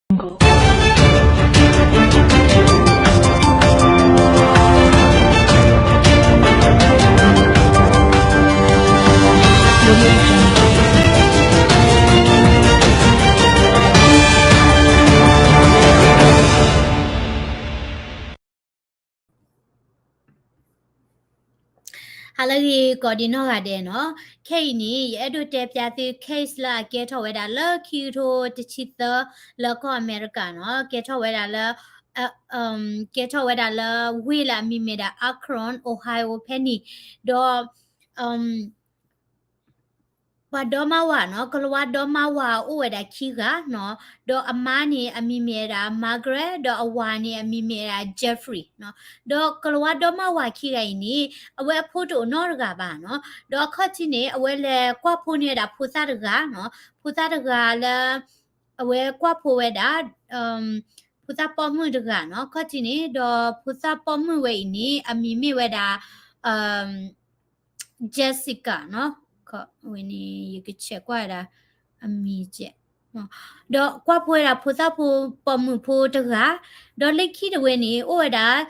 ဟါလၢအဂ့ၤ ကိးဒံနီၢ်ဂၤဒဲးနီၤ. ခဲအံၤန့ၣ် ယအဲၣ်ဒိးတဲပျါသု case လၢအကဲထီၣ်ဝဲဒၣ်လၢခံကထိတဆံသၢ လၢကီၢ်အမဲရကၤနီၤ, ကဲထီၣ်ဝဲဒၣ်လၢ ကဲထီၣ်ဝဲဒၣ်လၢဝ့ၢ်လၢအမံၤမ့ၢ်ဒၣ် Akron Ohio ဖဲန့ၣ်, ဒီး ပှၤဒီမါဝၤနီၤ, ကလၤဝါဒီမါဝၤအိၣ်ဝဲဒၣ်ခံဂၤနီၤ, ဒီးအမါန့ၣ်အမံၤမ့ၢ်ဝဲဒၣ် Margaret ဒီးအဝၤန့ၣ်အမံၤမ့ၢ်ဝဲဒၣ် Jeffrey နီၤ, ဒီးကလၤဝါဒီမါဝၤခံဂၤအံၤန့ၣ် အဝဲအဖိတအိၣ်နီတဂၤဘၣ်နီၤ, ဒီးအခီၣ်ထံးန့ၣ် အဝဲလဲၤကွၢ်ဖိန့ၢ်ဝဲဒၣ်ဖိသၣ်တဂၤနီၤ, ဖိသၣ်တဂၤလၢ အဝဲကွၢ်ဖိဝဲဒၣ် ဖိသၣ်ပိာ်မုၣ်တဂၤနီၤ, အခီၣ်ထံးန့ၣ် ဒီးဖိသၣ်ပိာ်မုၣ်ဝဲအံၤန့ၣ် အမံၤမ့ၢ်ဝဲဒၣ် Jessica နီၤ, ဝဲန့ၣ် ယကဆဲးကွၢ်ဝဲဒၣ် အမံၤကဲး, ဒီးကွၢ်ဖိဝဲဒၣ်ဖိသၣ်ပိာ်မုၣ်ဖိတဂၤ, ဒီးလၢခံတဝဲန့ၣ် အိၣ်ဝဲဒၣ်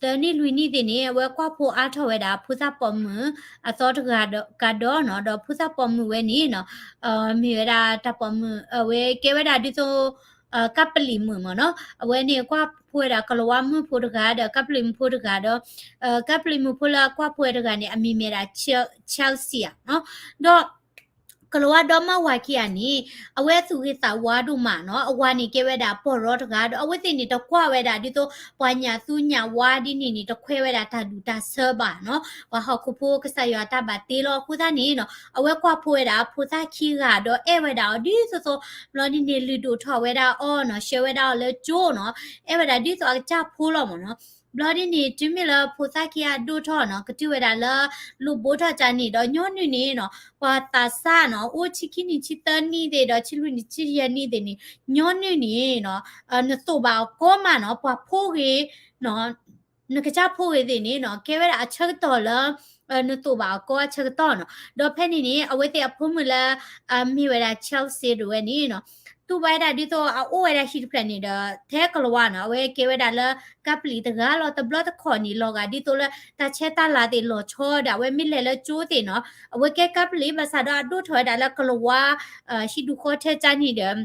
သၢနံၣ်လွံၢ်နံၣ်သ့ၣ်န့ၣ် အဝဲကွၢ်ဖိအါထီၣ်ဝဲဒၣ်ဖိသၣ်ပိာ်မုၣ်အသီတဂၤဒီးနီၤ, ဒီးဖိသၣ်ပိာ်မုၣ်ဝဲန့ၣ်နီၤ မ့ၢ်ဝဲဒၣ်တၢ်ပိာ်မုၣ် အဝဲကဲဝဲဒၣ်ဒ်သိး ကပ္ပလီမုၣ်မ့ၢ်နီၤ, အဝဲန့ၣ်ကွၢ်ဖိဝဲဒၣ်ကလၤဝါမုၣ်ဖိတဂၤဒီးကပ္ပလီမုၣ်ဖိတဂၤဒီး ကပ္ပလီမုၣ်ဖိလၢအကွၢ်ဖိဝဲတဂၤန့ၣ် အမံၤမ့ၢ်ဒၣ် Chelsea နီၤ, ဒီး ကလၤဝါဒီမါဝၤခံဂၤန့ၣ် အဝဲသူၣ်ဂ့ၤသးဝါဒိၣ်မးနီၤ, အဝၤန့ၣ်ကဲဝဲဒၣ်ပီၢ်ရီတဂၤ ဒီးအဝဲသ့ၣ်န့ၣ်တကွၢ်ဝဲဒၣ်ဒ်သိး ပှၤညၣ်သူညၣ်ဝါဒ်န့ၣ်န့ၣ် တခွဲးဝဲဒၣ်တၢ်ဒူၣ်တၢ်ဆၢဘၣ်နီၤ, ပှၤဟီၣ်ခိၣ်ဖိကစၢ်ယွၤတၢ်ဘၣ်တ့လီၤအဃိသတးန့ၣ်နီၤ, အဝဲကွၢ်ဖိဝဲဒၣ်ဖိသၣ်ခံဂၤဒီးအဲၣ်ဝဲဒၣ်အီၤဒ်သိးသိး, ဘျီဒ်န့ၣ် လုၢ်ဒိၣ်ထီၣ်ဝဲဒၣ်အီၤနီၤ, ဆှၢဝဲဒၣ်အီၤလၢကၠိနီၤ, အဲၣ်ဝဲဒၣ်ဒ်သိးအကစၢ်ဖိလီၤမ့ၢ်နီၤ, ဘျီဒ်န့ၣ် တုၤမ့ၢ်လၢဖိသၣ်ခံဂၤဒိၣ်ထီၣ်နီၤ, ကတုၤဝဲဒၣ်လၢ လိၣ်ဘိထီၣ်ကၢ်န့ၣ်ဒီးညီနုၢ်န့ၣ်နီၤ, ပှၤသးစၢ်နီၤ အိၣ်ဆံခံနံၣ်ဆံသၢနံၣ်သ့ၣ်ဒီးဆံလွံၢ်နံၣ်ဆံယဲၢ်နံၣ်သ့ၣ်န့ၣ် ညီနုၢ်န့ၣ်နီၤ, နသိၣ်ဘၣ်အီၤကီမးနီၤ, ပှၤဖိဂ့ၤ နကစၢ်ဖိဂ့ၤသ့ၣ်န့ၣ်နီၤ, ကဲဝဲဒၣ်အဆၢကတီၢ်လၢ နသိၣ်ဘၣ်အီၤကီအဆၢကတီၢ်နီၤ, ဒီးဖဲန့ၣ်န့ၣ် အဝဲသ့ၣ်အဖိမုၣ်လၢ မ့ၢ်ဝဲဒၣ် Chelsea တဝဲန့ၣ်နီၤ, တူၢ်ဘၣ်ဝဲဒၣ်ဒ်သိးအအိၣ်ဝဲဒၣ်ဟံၣ်တဖျၢၣ်န့ၣ်ဒီး ထဲကလၤဝါနီၤ, အဝဲကဲဝဲဒၣ်လၢကပ္ပလီတဂၤလီၤ, တဘျီတခီၣ်န့ၣ် လီၤဂာ်ဒ်သိးလၢတၢ်ဆဲးတၢ်လၤသ့ၣ်လီၤဆီဒီး အဝဲမ့ၢ်လဲၤလၢကၠိသ့ၣ်နီၤ, အဝဲကဲကပ္ပလီဘၣ်ဆၣ်ဒီးအဒိၣ်ထီၣ်ဝဲဒၣ်လၢကလၤဝါ ဟံၣ်ဒူၣ်ဃီထဲကၢ်န့ၣ်ဒီး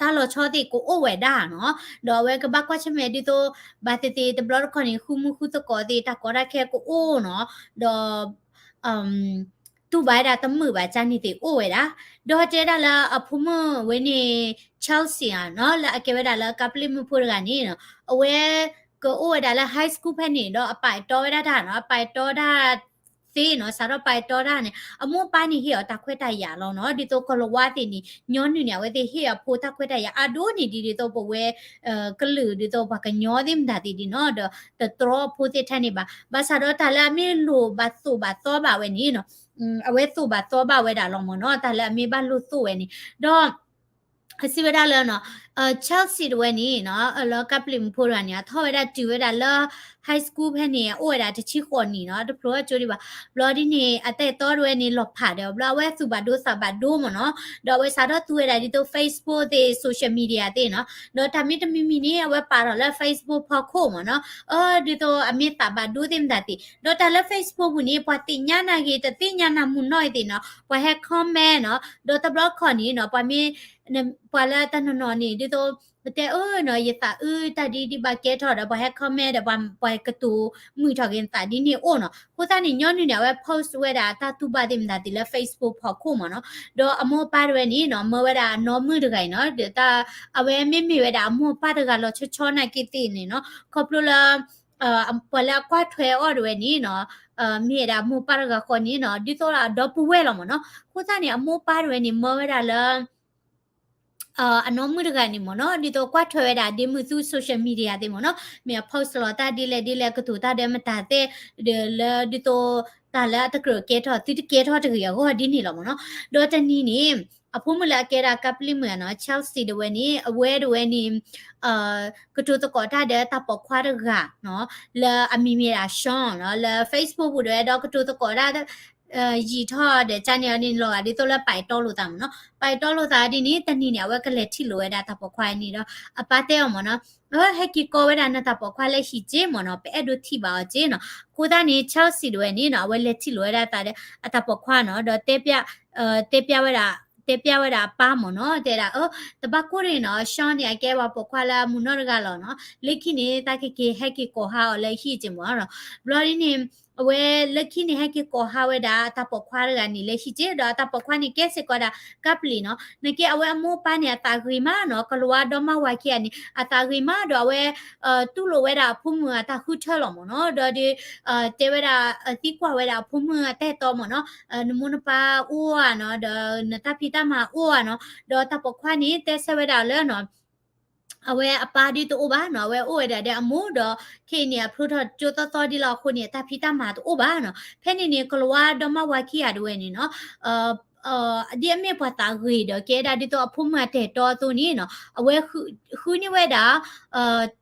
တၢ်လီၤဆီသ့ၣ်ကအိၣ်ဝဲဒၣ်နီၤ, ဒီးအဝဲကဘၣ်ကွၢ်ဆၢၣ်မဲာ်ဒ်သိး ဘၣ်သ့ၣ်သ့ၣ်တဘျီတခီၣ်န့ၣ် ဃုမူဃုသကိးသ့ၣ် တၢ်ကီတၢ်ခဲကအိၣ်နီၤ, ဒီး တူၢ်ဘၣ်ဝဲဒၣ်တမုာ်ဘၣ်ကၢ်န့ၣ်သ့ၣ်အိၣ်ဝဲဒၣ်, ဒီးတဲဒၣ်လၢအဖိမုၣ်ဝဲန့ၣ် Chelsea နီၤ, လၢအကဲဝဲဒၣ်လၢကပ္ပလီမုၣ်ဖိတဂၤန့ၣ်နီၤ, အဝဲ ကအိၣ်ဝဲဒၣ်လၢ high school ဖဲန့ၣ်ဒီးအပာ်တီဝဲဒၣ်တၢ်နီၤ, အပာ်တီတၢ် သ့နီၤ, စးထီၣ်ပာ်တီတၢ်န့ၣ် အမိၢ်အပၢ်န့ၣ်ဟ့ၣ်အီၤတၢ်ခွဲးတၢ်ယာ်လီၤနီၤ, ဒ်သိးကလၤဝါသ့ၣ်န့ၣ် ညီနုၢ်န့ၣ် အဝဲသ့ၣ်ဟ့ၣ်အဖိတၢ်ခွဲးတၢ်ယာ်အါဒိၣ်န့ၣ်ဒ်သိးပဝဲ ကလုာ်ဒ်သိးပှၤကညီသ့ၣ်မတၤသ့ၣ်ဒ်နီၤ, ဒီးတတြီအဖိသ့ၣ်ထဲန့ၣ်ဘၣ်, ဘၣ်ဆၣ်ဒီးတၢ်လၢအမ့ၢ်လိၣ်ဘၣ်သိၣ်ဘၣ်သီဘၣ်ဝဲန့ၣ်နီၤ, အဝဲသိၣ်ဘၣ်သီဘၣ်ဝဲဒၣ်လီၤမ့ၢ်နီၤ, တၢ်လၢအမ့ၢ်ဘၣ်လိၣ်သိၣ်ဝဲန့ၣ်, ဒီး အစံးဝဲဒၣ်လၢနီၤ, Chelsea တဝဲန့ၣ်နီၤ, လၢကပ္ပလီမုၣ်ဖိတဂၤန့ၣ် အထီၣ်ဝဲဒၣ်တုၤဝဲဒၣ်လၢ high school ဖဲန့ၣ် အိၣ်ဝဲဒၣ်တဆံဃိးနံၣ်နီၤ, တဖျိထီၣ်ကၠိဒံးဘၣ်, ဘျီဒ်န့ၣ် အတၢ်အဲၣ်တီတဝဲန့ၣ် လီၤဖးဒီး ဘျီအဝဲသူၣ်ဘၣ်ဒိသးဘၣ်ဒိမ့ၢ်နီၤ, ဒီးအဝဲစးထီၣ်သူဝဲဒၣ်ဒ်သိး Facebook သ့ၣ် social media သ့ၣ်နီၤ, ဒီးတၢ်မ့ၢ်တမံၤမံၤန့ၣ် အဝဲပာ်ထီၣ်လၢ Facebook ဖီခိၣ်မ့ၢ်နီၤ, အၢ ဒ်သိးအမ့ၢ်သးဘၣ်ဒိသ့ၣ်မတၤသ့ၣ်, ဒီးတၢ်လၢ Facebook ပူၤန့ၣ် ပှၤသ့ၣ်ညါနၤဂ့ၤ တသ့ၣ်ညါနၤမုၢ်နီၢ်အံၤသ့ၣ်နီၤ, ပှၤဟဲ comment နီၤ, ဒီးတဘျီခီၣ်န့ၣ်နီၤ, ပှၤမ့ၢ် ပှၤလၢတၢ်နီၢ်နီၢ်န့ၣ် ဒ်သိး ပတဲအၢနီၤ ယသးအုးတၢ်ဒ်ဒ်ဘၣ်ကဲထီၣ်ဒီး ပှၤဟဲ comment ဒီး ပှၤကတိၤမုာ်ထီၣ်က့ၤနသးဒ်န့ၣ်အိၣ်နီၤ, အဃိသတးန့ၣ် ညီနုၢ်န့ၣ် အဝဲ post ဝဲဒၣ်တၢ်တူၢ်ဘၣ်သ့ၣ်မတၤသ့ၣ်လၢ Facebook ဖီခိၣ်မ့ၢ်နီၤ, ဒီးအမိၢ်အပၢ်တဝဲန့ၣ်နီၤ မၢဝဲဒၣ်အနီၢ်မုၣ်တဂၤအံၤနီၤ, ဒီးတၢ် အဝဲမ့မ့ၢ်ဝဲဒၣ်အမိၢ်အပၢ်တဂၤလီၤဆီဆီနာ်က့သ့ၣ်န့ၣ်နီၤ, ခီဖျိလၢ ပှၤလၢအကွၢ်ထွဲအီၤတဝဲန့ၣ်နီၤ, မ့ၢ်ဝဲဒၣ်အမိၢ်အပၢ်တဂၤဃီန့ၣ်နီၤ, ဒ်သိးဒီပုၢ်ဝဲၢ်လီၤမ့ၢ်နီၤ, အဃိသတးန့ၣ် အမိၢ်အပၢ်တဝဲန့ၣ် မၢဝဲဒၣ်လၢ အနီၢ်မုၣ်တဂၤန့ၣ်မ့ၢ်နီၤ, ဒ်သိးကွၢ်ထွဲဝဲဒၣ်ဒ့မုၣ်သု social media သ့ၣ်မ့ၢ်နီၤ, မ့ၢ်အ post လီၤတၢ်ဒ်လဲၣ်ဒ်လဲၣ် ကတိၤတၢ်ဒီးမတၤသ့ၣ်, ဒီးလၢဒ်သိး တၢ်လၢအတကြၢးကဲထီၣ် သုတကဲထီၣ်တဂ့ၤအဂီၢ်ဒ်န့ၣ်လီၤမ့ၢ်နီၤ. ဒီးတနံၤန့ၣ် အဖိမုၣ်လၢအကဲဒၣ်ကပလံၣ်မုၣ်နီၤ Chelsea တဝဲန့ၣ် အဝဲတဝဲန့ၣ် ကတိၤသကိးတၢ်ဒီးတၢ်ပိာ်ခွါတဂၤနီၤ, လၢအမံၤမ့ၢ်ဒၣ် Sean နီၤ, လၢ Facebook ပူၤတဝဲဒီးကတိၤသကိးတၢ် ယံာ်ထီၣ်ဒီးကန့ၣ်အီၤဒ်န့ၣ် လီၤဂာ်ဒ်သိးလၢပာ်အတီလိာ်သးမ့ၢ်နီၤ, ပာ်အတီလိာ်သးဒ်န့ၣ် တနံၤန့ၣ် အဝဲကလဲၤထံၣ်လိာ်ဝဲဒၣ်တၢ်ပိာ်ခွါန့ၣ်ဒီး အပၢ်တဲအီၤမ့ၢ်နီၤ, ဟဲက့ၤကိးဝဲဒၣ်နတၢ်ပိာ်ခွါလၢဟံၣ်က့မ့ၢ်နီၤ, ပအဲၣ်ဒိးထံၣ်ဘၣ်အီၤက့နီၤ. အဃိသတးန့ၣ် Chelsea တဝဲန့ၣ်နီၤ အဝဲလဲၤထံၣ်လိာ်ဝဲဒၣ်သးဒီး အတၢ်ပိာ်ခွါနီၤ, ဒီးတဲပျဲ တဲပျဲဝဲဒၣ် တဲပျဲဝဲဒၣ်အပၢ်မ့ၢ်နီၤ, တဲဒၣ် အၢ တဘၣ်ကိၢ်န့ၣ်နီၤ, Sean န့ၣ် အကဲပှၤပိာ်ခွါလၢအမုာ်နီၢ်တဂၤလီၤနီၤ, လၢခံန့ၣ် တၢ်ကက့ၤဟဲက့ၤကိးဟးအီၤလၢဟံၣ်က့မ့ၢ်နီၤ. ဘျီဒ်န့ၣ် အဝဲလၢခံန့ၣ် ဟဲက့ၤကိးဟးဝဲဒၣ်အတၢ်ပိာ်ခွါတဂၤန့ၣ်လၢဟံၣ်က့, ဒီးအတၢ်ပိာ်ခွါန့ၣ် ကဲစ့ၢ်ကီးဒၣ်ကပလံၤနီၤ, နာ်က့အဝဲအမိၢ်အပၢ်န့ၣ် အသးဂ့ၤမးနီၤ, ကလၤဝါဒီမါဝၤခံဂၤန့ၣ် အသးဂ့ၤမး, ဒီးအဝဲ တူၢ်လိာ်ဝဲဒၣ်အဖိမုၣ်အတၢ်ဃုထၢလီၤမ့ၢ်နီၤ, ဒီးဒ် တဲဝဲဒၣ် သံကွၢ်ဝဲဒၣ်အဖိမုၣ်အတၢ်အဲၣ်တီမ့ၢ်နီၤ, နမိၢ်နပၢ်အိၣ်ဧါနီၤ, ဒီးနတၢ်ဖံးတၢ်မၤအိၣ်ဧါနီၤ, ဒီးတၢ်ပိာ်ခွါန့ၣ် တဲဆၢဝဲဒၣ်လၢနီၤ အဝဲအပၢ်ဒ်တအိၣ်ဘၣ်နီၤ, အဝဲအိၣ်ဝဲဒၣ်ဒီးအမိၢ်ဒီး ခဲအံၤန့ၣ် အဖျိထီၣ်ကၠိသီသီဒ်လီၤအဃိန့ၣ် အတၢ်ဖံးတၢ်မၤတအိၣ်ဘၣ်နီၤ. ဖဲန့ၣ်န့ၣ် ကလၤဝါဒီမါဝၤခံဂၤတဝဲန့ၣ်နီၤ ဒ်အမ့ၢ်ပှၤသးဂ့ၤဒီး ကဲဒၣ်ဒ်သိးအဖိမုၣ်အတၢ်အဲၣ်တီအသိးန့ၣ်နီၤ, အဝဲ ဃုန့ၢ်ဝဲဒၣ်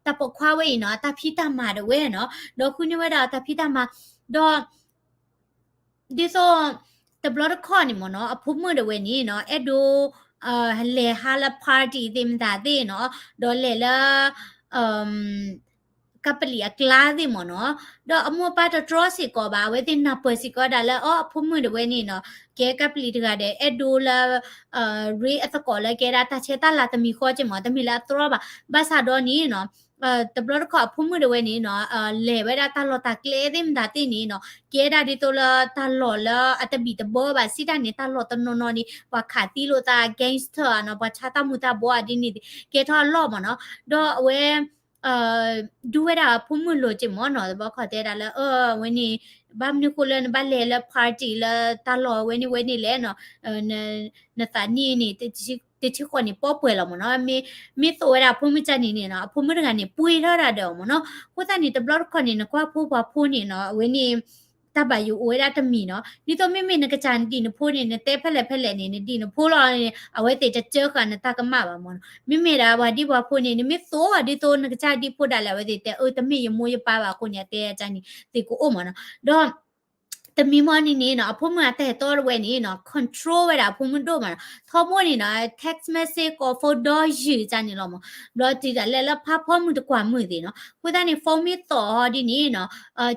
တၢ်ပိာ်ခွါဝဲအံၤနီၤ အတၢ်ဖံးတၢ်မၤတဝဲနီၤ, ဒီးဃုန့ၢ်ဝဲဒၣ်တၢ်ဖံးတၢ်မၤ, ဒီး ဒ်သိး တဘျီတခီၣ်န့ၣ်မ့ၢ်နီၤ အဖိမုၣ်တဝဲန့ၣ်နီၤ အဲၣ်ဒိး လဲၤဟးလၢ party သ့ၣ်မတၤသ့ၣ်နီၤ, ဒီးလဲၤလၢ ကပလံၤအကျါသ့ၣ်မ့ၢ်နီၤ, ဒီးအမိၢ်အပၢ်တတြီစ့ၢ်ကီးဘၣ်, အဝဲသ့ၣ်နၢ်ပၢၢ်စ့ၢ်ကီးဒၣ်လၢ အီ အဖိမုၣ်တဝဲန့ၣ်နီၤ ကဲကပလံၤတဂၤဒီး အဲၣ်ဒိးလၢ ရ့အသကိးလၢကဲဒၣ်တၢ်ဆဲးတၢ်လၤတမံၤဃီက့မ့ၢ်, တမ့ၢ်လၢအတြီဘၣ်, ဘၣ်ဆၣ်ဒီးန့ၣ်နီၤ တဘျီတခီၣ်အဖိမုၣ်တဝဲန့ၣ်နီၤ လဲၤဝဲဒၣ်တၢ်လီၢ်တၢ်ကျဲသ့ၣ်မတၤသ့ၣ်န့ၣ်နီၤ ကဲဒၣ်ဒ်သိးလၢတၢ်လီၢ်လၢအတဘံၣ်တဘၢဘၣ်, စံးတၢ်န့ၣ် တၢ်လီၢ်တနီၤနီၤန့ၣ် ပှၤခးသံလိာ်သး gangster နီၤ, ပှၤဆါတၢ်မူၤတၢ်ဘှီဒ်န့ၣ် ကဲထီၣ်အလီၢ်မ့ၢ်နီၤ, ဒီးအဝဲ ဒူဝဲဒၣ်အဖိမုၣ်လိၤက့မ့ၢ်နီၤ, တဘျီတခီၣ်တဲဒၣ်လၢ အဝဲန့ၣ် ဘၣ်မနုၤဃိလၢနဘၣ်လဲၤလၢ party လၢတၢ်လီၢ်ဝဲန့ၣ်ဝဲန့ၣ်လဲၣ်နီၤ, နသးနံၣ်န့ၣ် တဆံဃိးန့ၣ် ပီပှဲၤလီၤမ့ၢ်နီၤ, မ့ၢ်သိးဝဲဒၣ်အဖိမုၣ်ကန့ၣ်န့ၣ်နီၤ အဖိမုၣ်တဂၤန့ၣ် ပှ့ၤထီၣ်ဒၣ်ဒီးမ့ၢ်နီၤ, အဃိသတးန့ၣ် တဘျီတခီၣ်န့ၣ် နကွၢ်ဖိပှၤဖိန့ၣ်နီၤ အဝဲန့ၣ် တၢ်ဘၣ်ယိၣ်အိၣ်ဝဲဒၣ်တမံၤနီၤ, ဒ်သိးမ့မ့ၢ်နကစၢ်နဒံးနဖိန့ၣ် နတဲဖဲလဲၣ်ဖဲလဲၣ်န့ၣ် နဒံးနဖိလီၤန့ၣ် အဝဲသ့ၣ်တစၢဃာ်နတၢ်ကမၣ်ဘၣ်မ့ၢ်နီၤ, မ့မ့ၢ်ဒၣ်ပှၤဒံပှၤဖိန့ၣ် နမ့ၢ်သိးဒ်သိးနကစၢ်ဒံဖိဒၣ်လဲာ် အဝဲသ့ၣ်တဲ အၢ တမ့ၢ်ယမိၢ်ယပၢ်ဘၣ်အဃိန့ၣ် အတဲအကန့ၣ် သ့ၣ်ကအိၣ်မ့ၢ်နီၤ, ဒီး တမံၤမ့ၢ်န့ၣ်န့ၣ်နီၤ အဖိမုၣ်အတၢ်အဲၣ်တီတဝဲန့ၣ်နီၤ control ဝဲဒၣ်အဖိမုၣ်ဒိၣ်မးနီၤ, ထီဘိန့ၣ်နီၤ text message ကိး phone ဒီယုၢ်ကန့ၣ်လီၤမ့ၢ်, ဘျီတုၤဒၣ်လဲာ်လၢဖးဖီမုၢ်တကွၢ်မုၢ်သ့ၣ်နီၤ, အဃိသတးန့ၣ် phone မ့ၢ်သီၣ်အီၤဒ်န့ၣ်နီၤ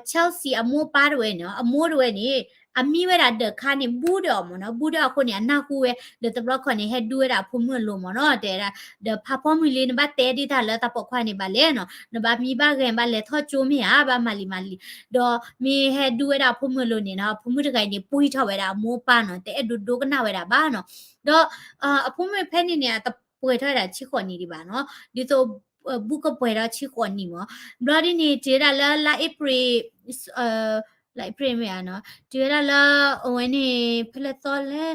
Chelsea အမိၢ်ပၢ်တဝဲန့ၣ်နီၤ အမိၢ်တဝဲန့ၣ် အမံဝဲဒၣ်ဒၢးခါန့ၣ် ဘူးဒီးအီၤမ့ၢ်နီၤ, ဘူးဒီးအဃိန့ၣ် အနၢ်ဟူဝဲ ဒီးတဘျီခီန့ၣ် ဟဲဒူဝဲဒၣ်အဖိမုၣ်အလိၤမ့ၢ်နီၤ, တဲဒၣ် ဒီးဖးဖီမုၢ်လံ နဘၣ်တဲဒ်တၢ်လၢတၢ်ပိာ်ခွါန့ၣ်ဘၣ်လဲၣ်နီၤ, နဘၣ်မံဘၣ်ဂဲၤ ဘၣ်လဲၤထီၣ်ကၠိမ့ၢ်ဧါ, ဘၣ်မၤလံမၤလံ, ဒီးမ့ၢ်ဟဲဒူဝဲဒၣ်အဖိမုၣ်အလိၤန့ၣ်နီၤ အဖိမုၣ်တဂၤအံၤန့ၣ် ပှံၢ်ထီၣ်ဝဲဒၣ်အမိၢ်အပၢ်နီၤ, တအဲၣ်ဒိးဒိကနၣ်ဝဲဒၣ်ဘၣ်နီၤ, ဒီး အဖိမုၣ်ဖဲန့ၣ်န့ၣ် အတပှဲၤထီၣ်ဝဲဒၣ်ဆံဃိးနံၣ်ဒံးဘၣ်နီၤ, ဒ်သိး ဘူးကပှဲၤထီၣ်ဆံဃိးနံၣ်မ့ၢ်, ဘျီဒ်န့ၣ် တုၤဝဲဒၣ်လၢလါအ့ဖြ့ၣ် လါအ့ဖြ့ၣ်မ့ၢ်ဧါနီၤ, တုၤဝဲဒၣ်လၢ အဝဲန့ၣ် ဖဲလဲၣ်သီလဲၣ်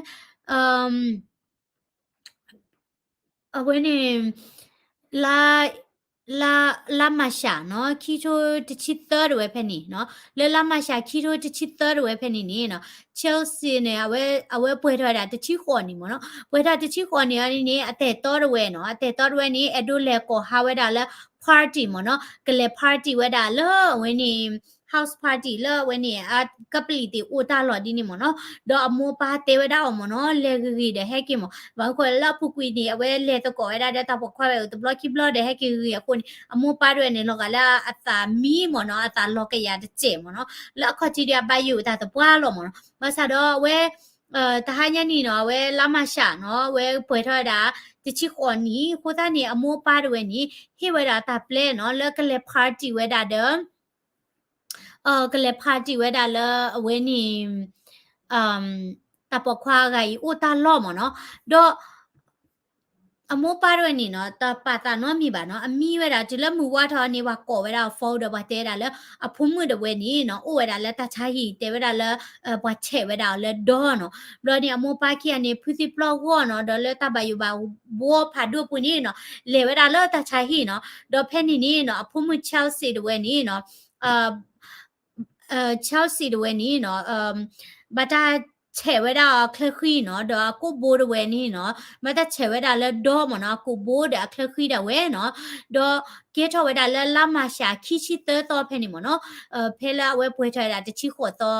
အဝဲန့ၣ် လါ လါ လါမၢ်ၡးနီၤ ခံထိတဆံသၢတဝဲဖဲန့ၣ်နီၤ, လၢလါမၢ်ၡးခံထိတဆံသၢတဝဲဖဲန့ၣ်န့ၣ်နီၤ, Chelsea န့ၣ် အဝဲ အဝဲပှဲၤထီၣ်ဝဲဒၣ်တဆံဃိးနံၣ်မ့ၢ်နီၤ, ပှဲၤထီၣ်တဆံဃိးနံၣ်အီၤန့ၣ်န့ၣ် အတၢ်အဲၣ်တီတဝဲနီၤ, အတၢ်အဲၣ်တီတဝဲန့ၣ် အဲၣ်ဒိးလဲၤကိးဟးဝဲဒၣ်လၢ party မ့ၢ်နီၤ, ကလဲၤ party ဝဲဒၣ်လၢအဝဲန့ၣ် house party လၢအဝဲန့ၣ် ကပလံၤသ့ၣ်အိၣ်တၢ်လီၢ်ဒ်န့ၣ်မ့ၢ်နီၤ, ဒီးအမိၢ်ပၢ်တဲဝဲဒၣ်အီၤမ့ၢ်နီၤ လဲၤဂ့ၤဂ့ၤဒီးဟဲက့ၤမ့ၢ်, ဘၣ်မနုၤဃိလၢအပူၤကွံာ်န့ၣ် အဝဲလဲၤသကိးဝဲဒၣ်ဒီးတၢ်ပိာ်ခွါဝဲအတဘျီခံဘျီဒီးဟဲက့ၤဂ့ၤဂ့ၤအဃိန့ၣ် အမိၢ်ပၢ်တဝဲန့ၣ် လီၤဂာ်လၢအသးမံမ့ၢ်နီၤ အသးလီၤကယၤတစဲးမ့ၢ်နီၤ, လၢအခီၣ်ထံးဒီးအဘၣ်ယိၣ်တၢ်သပှၢ်လီၤမ့ၢ်နီၤ, ဘၣ်ဆၣ်ဒီးအဝဲ တဟါညါန့ၣ်နီၤ အဝဲလါမၢ်ၡးနီၤ အဝဲပှဲၤထီၣ်ဝဲဒၣ် တဆံဃိးနံၣ်, အဃိသတးန့ၣ် အမိၢ်ပၢ်တဝဲန့ၣ် ဟ့ၣ်ဝဲဒၣ်တၢ် plan နီၤ လၢကလဲၤ party ဝဲဒၣ်ဒီး ကလဲၤ party ဝဲဒၣ်လၢအဝဲန့ၣ် တၢ်ပိာ်ခွါအဂၤအံၤအိၣ်တၢ်လီၢ်မ့ၢ်နီၤ, ဒီး အမိၢ်ပၢ်တဝဲန့ၣ်နီၤ တပာ်သးနီတမံၤဘၣ်နီၤ, အမံဝဲဒၣ်တုၤလၢမုၢ်ဝါထီၣ်န့ၣ် ပှၤကိးဝဲဒၣ်အ phone ဒီးပှၤတဲဝဲဒၣ်လၢ အဖိမုၣ်တဝဲန့ၣ်နီၤ အိၣ်ဝဲဒၣ်လၢတၢ်ဆါဟံၣ် တဲဝဲဒၣ်လၢ ပှၤဆဲးဝဲဒၣ်အီၤလၢဒီနီၤ, ဘျီန့ၣ် အမိၢ်ပၢ်ခံဂၤန့ၣ် ဖုသံပျီၢ်ဂီၢ်နီၤ ဒီးလၢတၢ်ဘၣ်ယိၣ်ဘၣ်ဘှီဖးဒိၣ်ပူၤန့ၣ်နီၤ လဲၤဝဲဒၣ်လၢတၢ်ဆါဟံၣ်နီၤ, ဒီးဖဲန့ၣ်န့ၣ်နီၤ အဖိမုၣ် Chelsea တဝဲန့ၣ်နီၤ Chelsea တဝဲန့ၣ်နီၤ ဘၣ်တၢ် ဆဲးဝဲဒၣ်အချၢဃံနီၤ, ဒီးအကိာ်ဘိတဝဲန့ၣ်နီၤ, မ့ၢ်တၢ်ဆဲးဝဲဒၣ်လၢဒီမ့ၢ်နီၤ, အကိာ်ဘိဒီးအချၢဃံဒၣ်ဝဲနီၤ, ဒီးကဲထီၣ်ဝဲဒၣ်လၢလါမၢ်ၡးခံဆံသၢသီဖဲန့ၣ်မ့ၢ်နီၤ, ဖဲလၢအဝဲပှဲၤထီၣ်ဝဲဒၣ်တဆံဃိးသီ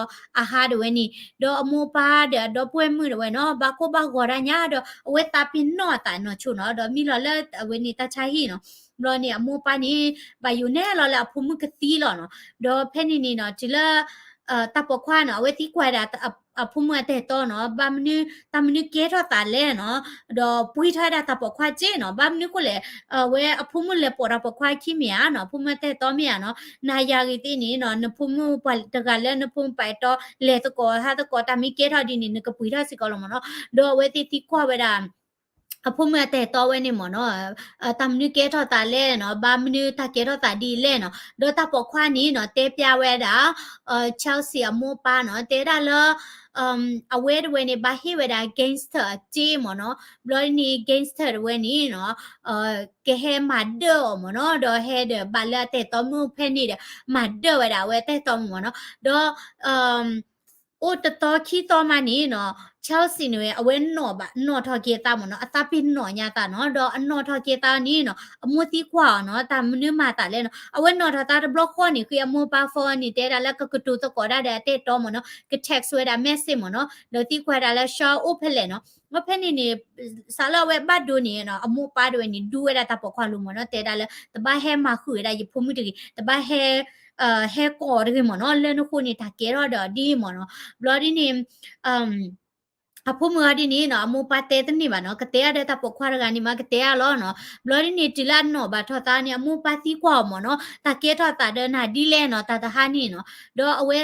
အဟါတဝဲန့ၣ်, ဒီးအမိၢ်အပၢ်ဒီးအဒီပုၢ်ဝဲၢ်မုၣ်တဝဲနီၤ, ဘၣ်ကိၢ်ဘၣ်ဂီၤတၢ်ညါဒီး အဝဲသးပ့ၤနီၣ်အသးနီၢ်ဆိနီၤ, ဒီးမံလီၤလၢအဝဲန့ၣ်တၢ်ဆါဟံၣ်နီၤ, ဘျီန့ၣ် အမိၢ်အပၢ်န့ၣ် ဘၣ်ယိၣ်နဲၣ်လီၤလၢအဖိမုၣ်ကသံလီၤနီၤ, ဒီးဖဲန့ၣ်န့ၣ်နီၤ, တုၤလၢ တၢ်ပိာ်ခွါနီၤ, အဝဲသံကွၢ်ဒၣ် အဖိမုၣ်အတၢ်အဲၣ်တီနီၤ, ဘၣ်မနုၤ တၢ်မနုၤကဲထီၣ်သးလဲၣ်နီၤ, ဒီးပှံထီၣ်ဝဲဒၣ်တၢ်ပိာ်ခွါစ့နီၤ, ဘၣ်မနုၤဃိလဲၣ်, အဝဲအဖိမုၣ်လဲၤပိာ်တၢ်ပိာ်ခွါခံမ့ၢ်ဧါနီၤ, အဖိမုၣ်အတၢ်အဲၣ်တီမ့ၢ်ဧါနီၤ, နၤယၤဂ့ၤသ့ၣ်န့ၣ်နီၤ, နဖိမုၣ်ပှၤတဂၤလၢနဖိမုၣ်ပှၤအဲၣ်တီ လဲၤသကိးဟးသကိး တၢ်မ့ၢ်ကဲထီၣ်ဒ်န့ၣ် နကပှံထီၣ်စ့ၢ်ကီးလီၤမ့ၢ်နီၤ, ဒီးအဝဲသ့ၣ်သံကွၢ်ဝဲဒၣ် အဖိမုၣ်အတၢ်အဲၣ်တီဝဲန့ၣ်မ့ၢ်နီၤ, တၢ်မနုၤကဲထီၣ်သးလဲၣ်နီၤ, ဘၣ်မနုၤတၢ်ကဲထီၣ်သးဒ်လဲၣ်နီၤ, ဒီးတၢ်ပိာ်ခွါန့ၣ်နီၤ, တဲပျါဝဲဒၣ် Chelsea အမိၢ်အပၢ်နီၤ, တဲဒၣ်လၢ အဝဲတဝဲန့ၣ် ဘၣ်ဟ့ၣ်ဝဲဒၣ် gangster အစ့မ့ၢ်နီၤ, ဘျီဒ်န့ၣ် gangster တဝဲန့ၣ်နီၤ, ကဟဲမၤဒၢၣ်အီၤမ့ၢ်နီၤ, ဒီးဟဲဒီးဘၣ်လၢအတၢ်အဲၣ်တီမုၣ်ဖဲန့ၣ်ဒီး မၤဒၢၣ်ဝဲဒၣ်အဝဲတၢ်အဲၣ်တီမုၣ်မ့ၢ်နီၤ, ဒီး အိၣ်တသီခံသီမးန့ၣ်နီၤ, Chelsea န့ၣ် အဝဲနီၣ်ဘၣ် နီၣ်ထီၣ်က့ၤအသးမ့ၢ်နီၤ, အသးပ့ၤနီၣ်ညါသးနီၤ, ဒီးအနီၣ်ထီၣ်က့ၤသးန့ၣ်နီၤ, အမိၢ်သံကွၢ်အီၤနီၤ, တၢ်မနုၤမၤသးလဲၣ်နီၤ, အဝဲနီၣ်ထီၣ်သးတဘျီဃီန့ၣ် ဃ့အမိၢ်အပၢ် phone န့ၣ် တဲဒၣ်လၢကကတိၤသကိးဒၣ်ဒီးအတၢ်အဲၣ်တီမ့ၢ်နီၤ, က text ဝဲဒၣ် message မ့ၢ်နီၤ, ဒီးသံကွၢ်ဒၣ်လၢ Shaw အိၣ်ဖဲလဲၣ်နီၤ, ဒီးဖဲန့ၣ်န့ၣ် စးလၢအဝဲဘၣ်ဒိန့ၣ်နီၤ, အမိၢ်အပၢ်တဝဲန့ၣ် ဒူဝဲဒၣ်တၢ်ပိာ်ခွါလိၤမ့ၢ်နီၤ, တဲဒၣ်လၢ တဘၣ်ဟဲမၤဃုာ်ဝဲဒၣ်ယဖိမုၣ်တဂ့ၤ, တဘၣ်ဟဲ ဟဲကိးတဂ့ၤမ့ၢ်နီၤ, လၢနဃိန့ၣ် တၢ်ကဲထီၣ်ဒီးဒ်မ့ၢ်နီၤ, ဘျီဒ်န့ၣ် အဖိမုၣ်အီၤဒ်န့ၣ်နီၤ, အမိၢ်ပၢ်တဲတန့ၢ်ဘၣ်နီၤ, ကတဲအါဒီးတၢ်ပိာ်ခွါတဂၤန့ၣ်မး ကတဲအါလီၤနီၤ, ဘျီဒ်န့ၣ် တုၤလၢအနီၣ်ဘၣ်ထီၣ်သးန့ၣ် အမိၢ်ပၢ်သံကွၢ်အီၤမ့ၢ်နီၤ, တၢ်ကဲထီၣ်သးဒီးနၤဒ်လဲၣ်နီၤ, တၢ်တဟါန့ၣ်နီၤ, ဒီးအဝဲ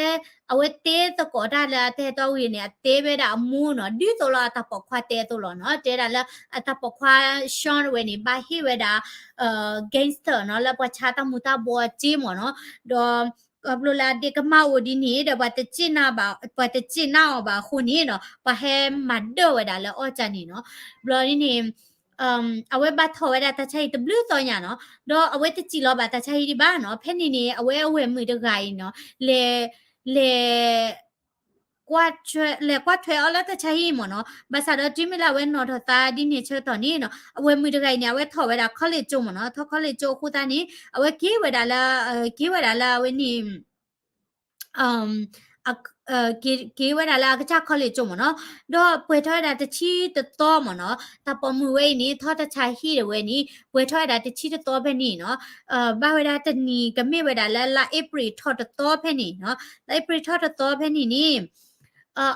အဝဲတဲသကိးတၢ်လၢအတၢ်အဲၣ်တီဂ့ၤန့ၣ် အတဲဝဲဒၣ်အမိၢ်နီၤ, ဒ်သိးလၢအတၢ်ပိာ်ခွါတဲအသိးလီၤနီၤ, တဲဒၣ်လၢအတၢ်ပိာ်ခွါ Shaw တဝဲန့ၣ် ဘၣ်ဟ့ၣ်ဝဲဒၣ် gangster နီၤ, လၢပှၤဆါတၢ်မူၤတၢ်ဘှီးအစ့မ့ၢ်နီၤ, ဒီး ခီဖျိလၢအဒ့ကမၣ်အိၣ်ဒ်န့ၣ်ဒီး ပှၤတစ့ၣ်နၢ်ဘၣ်, ပှၤတစ့ၣ်နၢ်အီၤဘၣ်အဃိန့ၣ်နီၤ, ပှၤဟဲမၤဒၢၣ်ဝဲဒၣ်လၢအီၣ်ကၢန့ၣ်နီၤ, ဘျီဒ်န့ၣ် အဝဲဘၣ်ထီၣ်ဝဲဒၣ်တၢ်ဆါဟံၣ်တဘျုးသီညါနီၤ, ဒီးအဝဲတစံးလီၤဘၣ်တၢ်ဆါဟံၣ်ဒံးဘၣ်နီၤ, ဖဲန့ၣ်န့ၣ် အဝဲအဝဲၢ်မုၣ်တဂၤအံၤနီၤ, လဲၤ လဲၤ လဲၤကွၢ်ထွဲအီၤလၢတၢ်ဆါဟံၣ်မ့ၢ်နီၤ, ဘၣ်ဆၣ်ဒီးတုၤမ့ၢ်လၢအဝဲနီၣ်ထီၣ်သးဒ်န့ၣ်ဆၢကတီၢ်န့ၣ်နီၤ, အဝဲၢ်မုၣ်တဂၤအံၤန့ၣ် အဝဲထီၣ်ဝဲဒၣ် college ကၠိမ့ၢ်နီၤ, ထီၣ် college ကၠိအဃိသတးန့ၣ် အဝဲက့ၤဝဲဒၣ်လၢ က့ၤဝဲဒၣ်လၢအဝဲန့ၣ် က့ၤဝဲဒၣ်လၢအကစၢ် college ကၠိမ့ၢ်နီၤ, ဒီးပှဲၤထီၣ်ဝဲဒၣ်တဆံတသီမ့ၢ်နီၤ, တၢ်ပိာ်မုၣ်ဝဲအံၤန့ၣ် ထီၣ်တၢ်ဆါဟံၣ်ဒၣ်ဝဲန့ၣ် ပှဲၤထီၣ်ဝဲဒၣ်တဆံတသီဖဲန့ၣ်နီၤ, ဘၣ်ဝဲဒၣ်တနံၤကမ့ၢ်ဝဲဒၣ်လၢလါအ့ဖြ့ၣ်ထီၣ်တသီဖဲန့ၣ်နီၤ, လါအ့ဖြ့ၣ်ထီၣ်တသီဖဲန့ၣ်န့ၣ်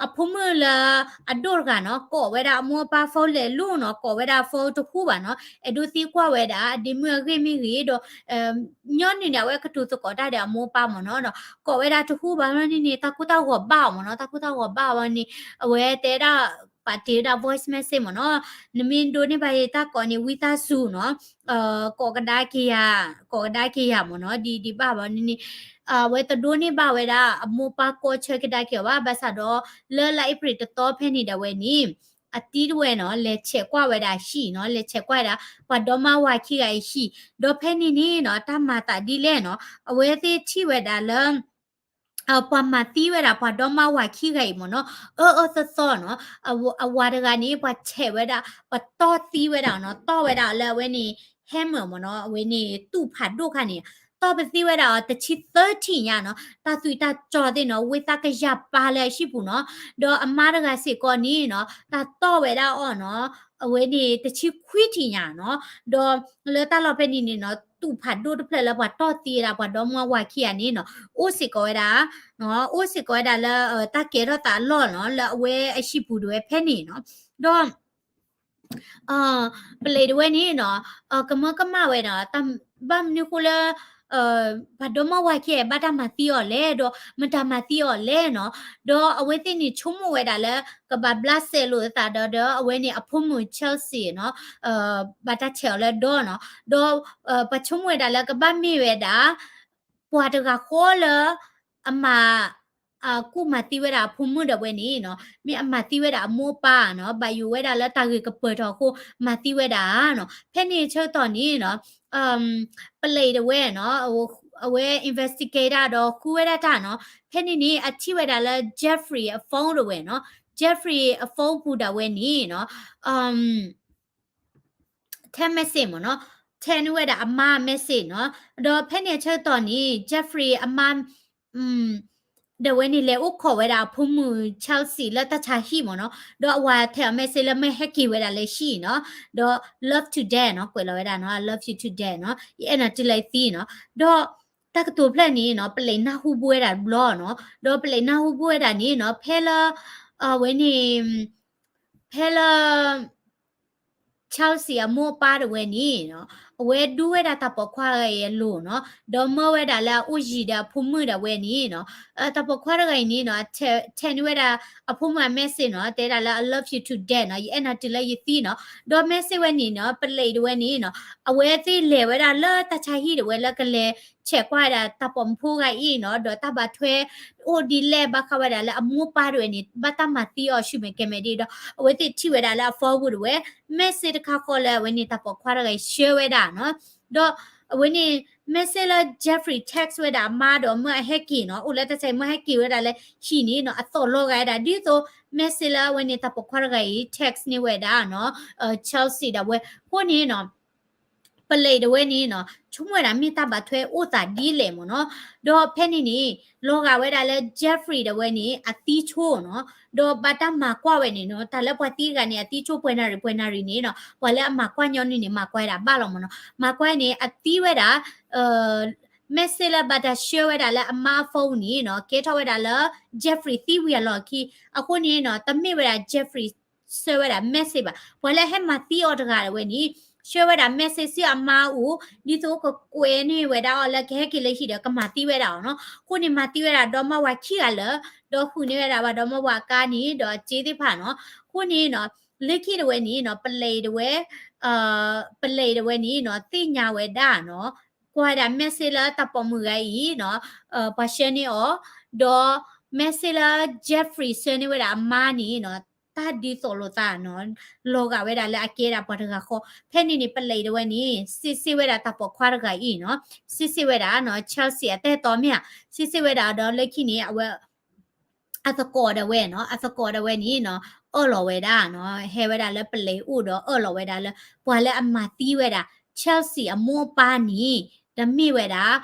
အဖိမုၣ်လၢအဒိၣ်တဂၤနီၤ, ကိးဝဲဒၣ်အမိၢ်အပၢ် phone လဲၤလိၤနီၤ, ကိးဝဲဒၣ် phone တဟူဘၣ်နီၤ, အဲၣ်ဒိးသံကွၢ်ဝဲဒၣ် ဒ့မုၣ်အဂ့ၢ်မ့ၢ်ဂ့ၤဒီး ညီနုၢ်န့ၣ် အဝဲကတိၤသကိးတၢ်ဒီးအမိၢ်အပၢ်မ့ၢ်နီၤ, ဒီးကိးဝဲဒၣ်တဟူဘၣ်န့ၣ်န့ၣ် တၢ်ကိၢ်တၢ်ဂီၤဘၣ်အီၤမ့ၢ်နီၤ, တၢ်ကိၢ်တၢ်ဂီၤဘၣ်အီၤန့ၣ် အဝဲတဲဒၣ် ပာ်တ့ၢ်ဝဲဒၣ် voice message မ့ၢ်နီၤ, နမ့ၢ်ဒိးန့ၢ်ဘၣ်ယတၢ်ကိးန့ၣ် ဝံသးစူၤနီၤ, ကိးကဒါက့ၤယၤ, ကိးကဒါက့ၤယၤမ့ၢ်နီၤ, ဒ်ဒ်ဘၣ်ဘၣ်န့ၣ်န့ၣ် အဝဲတဒိးန့ၢ်ဘၣ်ဝဲဒၣ် အမိၢ်ပၢ်ကိးဆၢကဒါက့ၤအီၤဘၣ်, ဘၣ်ဆၣ်ဒီး လၢလါအ့ဖြ့ၣ်တသီဖဲန့ၣ်ဒၣ်ဝဲန့ၣ် အတံၤတဝဲနီၤ လဲၤဆဲးကွၢ်ဝဲဒၣ်ဟံၣ်နီၤ, လဲၤဆဲးကွၢ်ဝဲဒၣ် ပှၤဒီမါဝၤခံဂၤအံၤဟံၣ်, ဒီးဖဲန့ၣ်န့ၣ်နီၤ တၢ်မၤသးဒ်လဲၣ်နီၤ, အဝဲသ့ၣ်ထံၣ်ဝဲဒၣ်လၢ ပှၤမၤသံဝဲဒၣ် ပှၤဒီမါဝၤခံဂၤအံၤမ့ၢ်နီၤ, အၢအၢသီသီနီၤ, အဝၤတဂၤန့ၣ် ပှၤဆဲးဝဲဒၣ် ပှၤတီၢ်သံဝဲဒၣ်နီၤ, တီၢ်ဝဲဒၣ်လၢအဝဲန့ၣ် hammer မ့ၢ်နီၤ, အဝဲန့ၣ်တူၢ်ဖးဒိၣ်ခါန့ၣ် တီၢ်ပသံဝဲဒၣ်အီၤတဆံသၢထံၣ်ညါနီၤ, တၢ်သွံၣ်တၢ်စီၤသ့ၣ်နီၤ ဝံသးကယၤပာ်လၢအဟံၣ်ပူၤနီၤ, ဒီးအမါတဂၤစ့ၢ်ကီးန့ၣ်နီၤ တၢ်တီၢ်ဝဲဒၣ်အီၤနီၤ, အဝဲန့ၣ်တဆံခွံထံၣ်ညါနီၤ, ဒီးလၢတၢ်လီၢ်ဖဲန့ၣ်န့ၣ်နီၤ တူၢ်ဖးဒိၣ်တဖျၢၣ်လၢပှၤတီၢ်သံဝဲဒၣ် ပှၤဒီမါဝၤခံဂၤန့ၣ်နီၤ အိၣ်စ့ၢ်ကီးဝဲဒၣ်, အိၣ်စ့ၢ်ကီးဝဲဒၣ်လၢ တၢ်ကဲထီၣ်သးအလီၢ်နီၤ လၢအဝဲအဟံၣ်ပူၤဒၣ်ဝဲဖဲန့ၣ်နီၤ, ဒီး ပလံးတဝဲန့ၣ်နီၤ ကမၢကမၣ်ဝဲနီၤ, ဘၣ်မနုၤဃိလၢ ပှၤဒီမါဝၤခံဂၤဘၣ်တၢ်မၤသံအီၤလဲၣ်, ဒီးမတၤမၤသံအီၤလဲၣ်နီၤ, ဒီးအဝဲသ့ၣ်န့ၣ်ဆိကမိၣ်ဝဲဒၣ်လၢ ကဘၣ်ဘျးစဲလိာ်သးဒီး ဒီးအဝဲန့ၣ်အဖိမုၣ် Chelsea နီၤ, ဘၣ်တၢ်ဆဲးအီၤလၢဒီနီၤ, ဒီး ပှၤဆိကမိၣ်ဝဲဒၣ်လၢကဘၣ်မ့ၢ်ဝဲဒၣ် ပှၤတဂၤဃီလၢ အမၤ ကူၣ်မၤသံဝဲဒၣ်အဖိမုၣ်ဒၣ်ဝဲန့ၣ်နီၤ, မ့ၢ်အမၤသံဝဲဒၣ်အမိၢ်အပၢ်နီၤ, ဘၣ်ယိၣ်ဝဲဒၣ်လၢတၢ်ဂ့ၢ်ကပၢၤထီၣ်အဃိ မၤသံဝဲဒၣ်နီၤ, ဖဲန့ၣ်ဆၢကတီၢ်န့ၣ်နီၤ ပလံးတဝဲနီၤ အဝဲ investigator ဒီးဃုဝဲဒၣ်တၢ်နီၤ, ဖဲန့ၣ်န့ၣ် အထံၣ်ဝဲဒၣ်လၢ Jeffrey အ phone တဝဲနီၤ, Jeffrey အ phone ပူၤဒၣ်ဝဲန့ၣ်နီၤ ထဲ message မ့ၢ်နီၤ, ထဲန့ၢ်ဝဲဒၣ်အမါ message နီၤ, ဒီးဖဲန့ၣ်အဆၢကတီၢ်န့ၣ် Jeffrey အမါ ဒီးဝဲန့ၣ် လဲၤအိၣ်ခိးဝဲဒၣ်အဖိမုၣ် Chelsea လၢတၢ်ဆါဟံၣ်မ့ၢ်နီၤ, ဒီးအဝၤထဲအီၤ message လၢမၢဟဲက့ၤဝဲဒၣ်လၢဟံၣ်နီၤ, ဒီး love to death နီၤ, ကွဲးလီၤဝဲဒၣ်နီၤ I love you to death နီၤ, ယအဲၣ်နၤတုၤလၢယသံနီၤ, ဒီးတၢ်ကတိၤဖျၢၣ်န့ၣ်နီၤ ပလံးနၢ်ဟူဘၣ်ဝဲဒၣ်တဘျီနီၤ, ဒီးပလံးနၢ်ဟူဘၣ်ဝဲဒၣ်န့ၣ်နီၤ ဖဲလၢ အဝဲန့ၣ် ဖဲလၢ Chelsea အမိၢ်အပၢ်တဝဲန့ၣ်နီၤ, အဝဲဒူဝဲဒၣ်တၢ်ပိာ်ခွါတဂၤအံၤအလိၤနီၤ, ဒီးမၢဝဲဒၣ်လၢအအိၣ်ယံၤဒီးအဖိမုၣ်ဒၣ်ဝဲန့ၣ်နီၤ, တၢ်ပိာ်ခွါတဂၤအံၤန့ၣ်နီၤ ထဲန့ၢ်ဝဲဒၣ်အဖိမုၣ်အ message နီၤ, တဲဒၣ်လၢ I love you to death နီၤ, ယအဲၣ်နၤတုၤလၢယသံနီၤ, ဒီး message ဝဲန့ၣ်နီၤ ပလံးတဝဲန့ၣ်နီၤ, အဝဲသ့ၣ်လဲၤဝဲဒၣ်လၢတၢ်ဆါဟံၣ်တဝဲလၢကလဲၤဆဲးကွၢ်ဝဲဒၣ်တၢ်ပိာ်မုၣ်ဖိတဂၤအံၤနီၤ, ဒီးတၢ်ဘၣ်ထွဲ အိၣ်ဒ်လဲၣ်ဘၣ်ဃးဝဲဒၣ်လၢအမိၢ်ပၢ်တဝဲန့ၣ် ဘၣ်တၢ်မၤသံအီၤဆူမဲာ်ကဲမဲာ်ဒ်ဒီး အဝဲသ့ၣ်ထံၣ်ဝဲဒၣ်လၢအ phone ပူၤတဝဲ message တခါဃီလၢအဝဲန့ၣ်တၢ်ပိာ်ခွါတဂၤအံၤဆှၢဝဲဒၣ်နီၤ, ဒီးအဝဲန့ၣ် message လၢ Jeffrey text ဝဲဒၣ်အမါဒီးမၢအဟဲက့ၤနီၤ, အိၣ်လၢတၢ်ဆါဟံၣ်မၢဟဲက့ၤဝဲဒၣ်လၢဟံၣ်န့ၣ်နီၤ, အသီၣ်လီၤဂာ်ဝဲဒၣ်ဒ်သိး message လၢအဝဲန့ၣ်တၢ်ပိာ်ခွါတဂၤအံၤ text န့ၢ်ဝဲဒၣ်နီၤ, Chelsea ဒၣ်ဝဲ အဃိန့ၣ်နီၤ ပလံးတဝဲန့ၣ်နီၤ ဆိကမိၣ်ဝဲဒၣ်မ့ၢ်တၢ်ဘၣ်ထွဲအိၣ်သးဒ်လဲၣ်မ့ၢ်နီၤ, ဒီးဖဲန့ၣ်န့ၣ် လီၤဂာ်ဝဲဒၣ်လၢ Jeffrey ဒၣ်ဝဲန့ၣ် အသံဆိနီၤ, ဒီးဘၣ်တၢ်မၤကွၢ်ဝဲန့ၣ်နီၤ, တၢ်လၢပှၤသံတဂၤန့ၣ် အသံဆိပှဲၤနၣ်ရံၣ်ပှဲၤနၣ်ရံၣ်န့ၣ်နီၤ, ပှၤလၢအမၤကွၢ်ညီနုၢ်န့ၣ် မၤကွၢ်ဝဲဒၣ်ဘၣ်လီၤမ့ၢ်နီၤ, မၤကွၢ်န့ၣ် အသံဝဲဒၣ် message လၢဘၣ်တၢ်ဆှၢဝဲဒၣ်လၢအမါအ phone န့ၣ်နီၤ ကဲထီၣ်ဝဲဒၣ်လၢ Jeffrey သံဝံၤအလီၢ်ခံ, အဃိန့ၣ်နီၤ တမ့ၢ်ဝဲဒၣ် Jeffrey ဆှၢဝဲဒၣ် message ဘၣ်, ပှၤလၢဟဲမၤသံအီၤတဂၤဒၣ်ဝဲန့ၣ် ဆှၢဝဲဒၣ် message ဆူအမါအအိၣ် ဒ်သိးကကွဲးန့ၢ်ဝဲဒၣ်အီၤလၢကဟဲက့ၤလၢဟံၣ်ဒီးကမၤသံဝဲဒၣ်အီၤနီၤ, အဃိန့ၣ် မၤသံဝဲဒၣ်ဒီမါဝၤခံဂၤလၢာ်, ဒီးဃုန့ၢ်ဝဲဒၣ်ဘၣ်ဒီမါဝၤအကါန့ၣ် ဒီးအစ့သ့ၣ်တဖၣ်နီၤ, အဃိန့ၣ်နီၤ လၢခံဒၣ်ဝဲန့ၣ်နီၤ ပလံးတဝဲ ပလံးတဝဲန့ၣ်နီၤ သ့ၣ်ညါဝဲဒၣ်နီၤ, ကွၢ်ဝဲဒၣ် message လၢတၢ်ပိာ်မုၣ်ဂၤအံၤနီၤ ပှၤဆှၢန့ၢ်အီၤ, ဒီး message လၢ Jeffrey ဆှၢန့ၢ်ဝဲဒၣ်အမါန့ၣ်နီၤ တၢ်ဒ်သိးလိာ်သးနီၤ လီၤဂာ်ဝဲဒၣ်လၢအကဲဒၣ်ပှၤတဂၤဃီ, ဖဲန့ၣ်န့ၣ် ပလံးတဝဲန့ၣ် စ့စ့ဝဲဒၣ်တၢ်ပိာ်ခွါတဂၤအံၤနီၤ, စ့စ့ဝဲဒၣ်နီၤ Chelsea အတၢ်အဲၣ်တီမ့ၢ်ဧါ, စ့စ့ဝဲဒၣ်ဒီးလၢခံန့ၣ် အဝဲ အသကိးဒၣ်ဝဲနီၤ, အသကိးဒၣ်ဝဲန့ၣ်နီၤ အၢၣ်လီၤဝဲဒၣ်နီၤ, ဟဲဝဲဒၣ်လၢပလံးအိၣ်ဒီးအၢၣ်လီၤဝဲဒၣ်လၢ ပှၤလၢအမၤသံဝဲဒၣ် Chelsea အမိၢ်အပၢ်န့ၣ် တမ့ၢ်ဝဲဒၣ်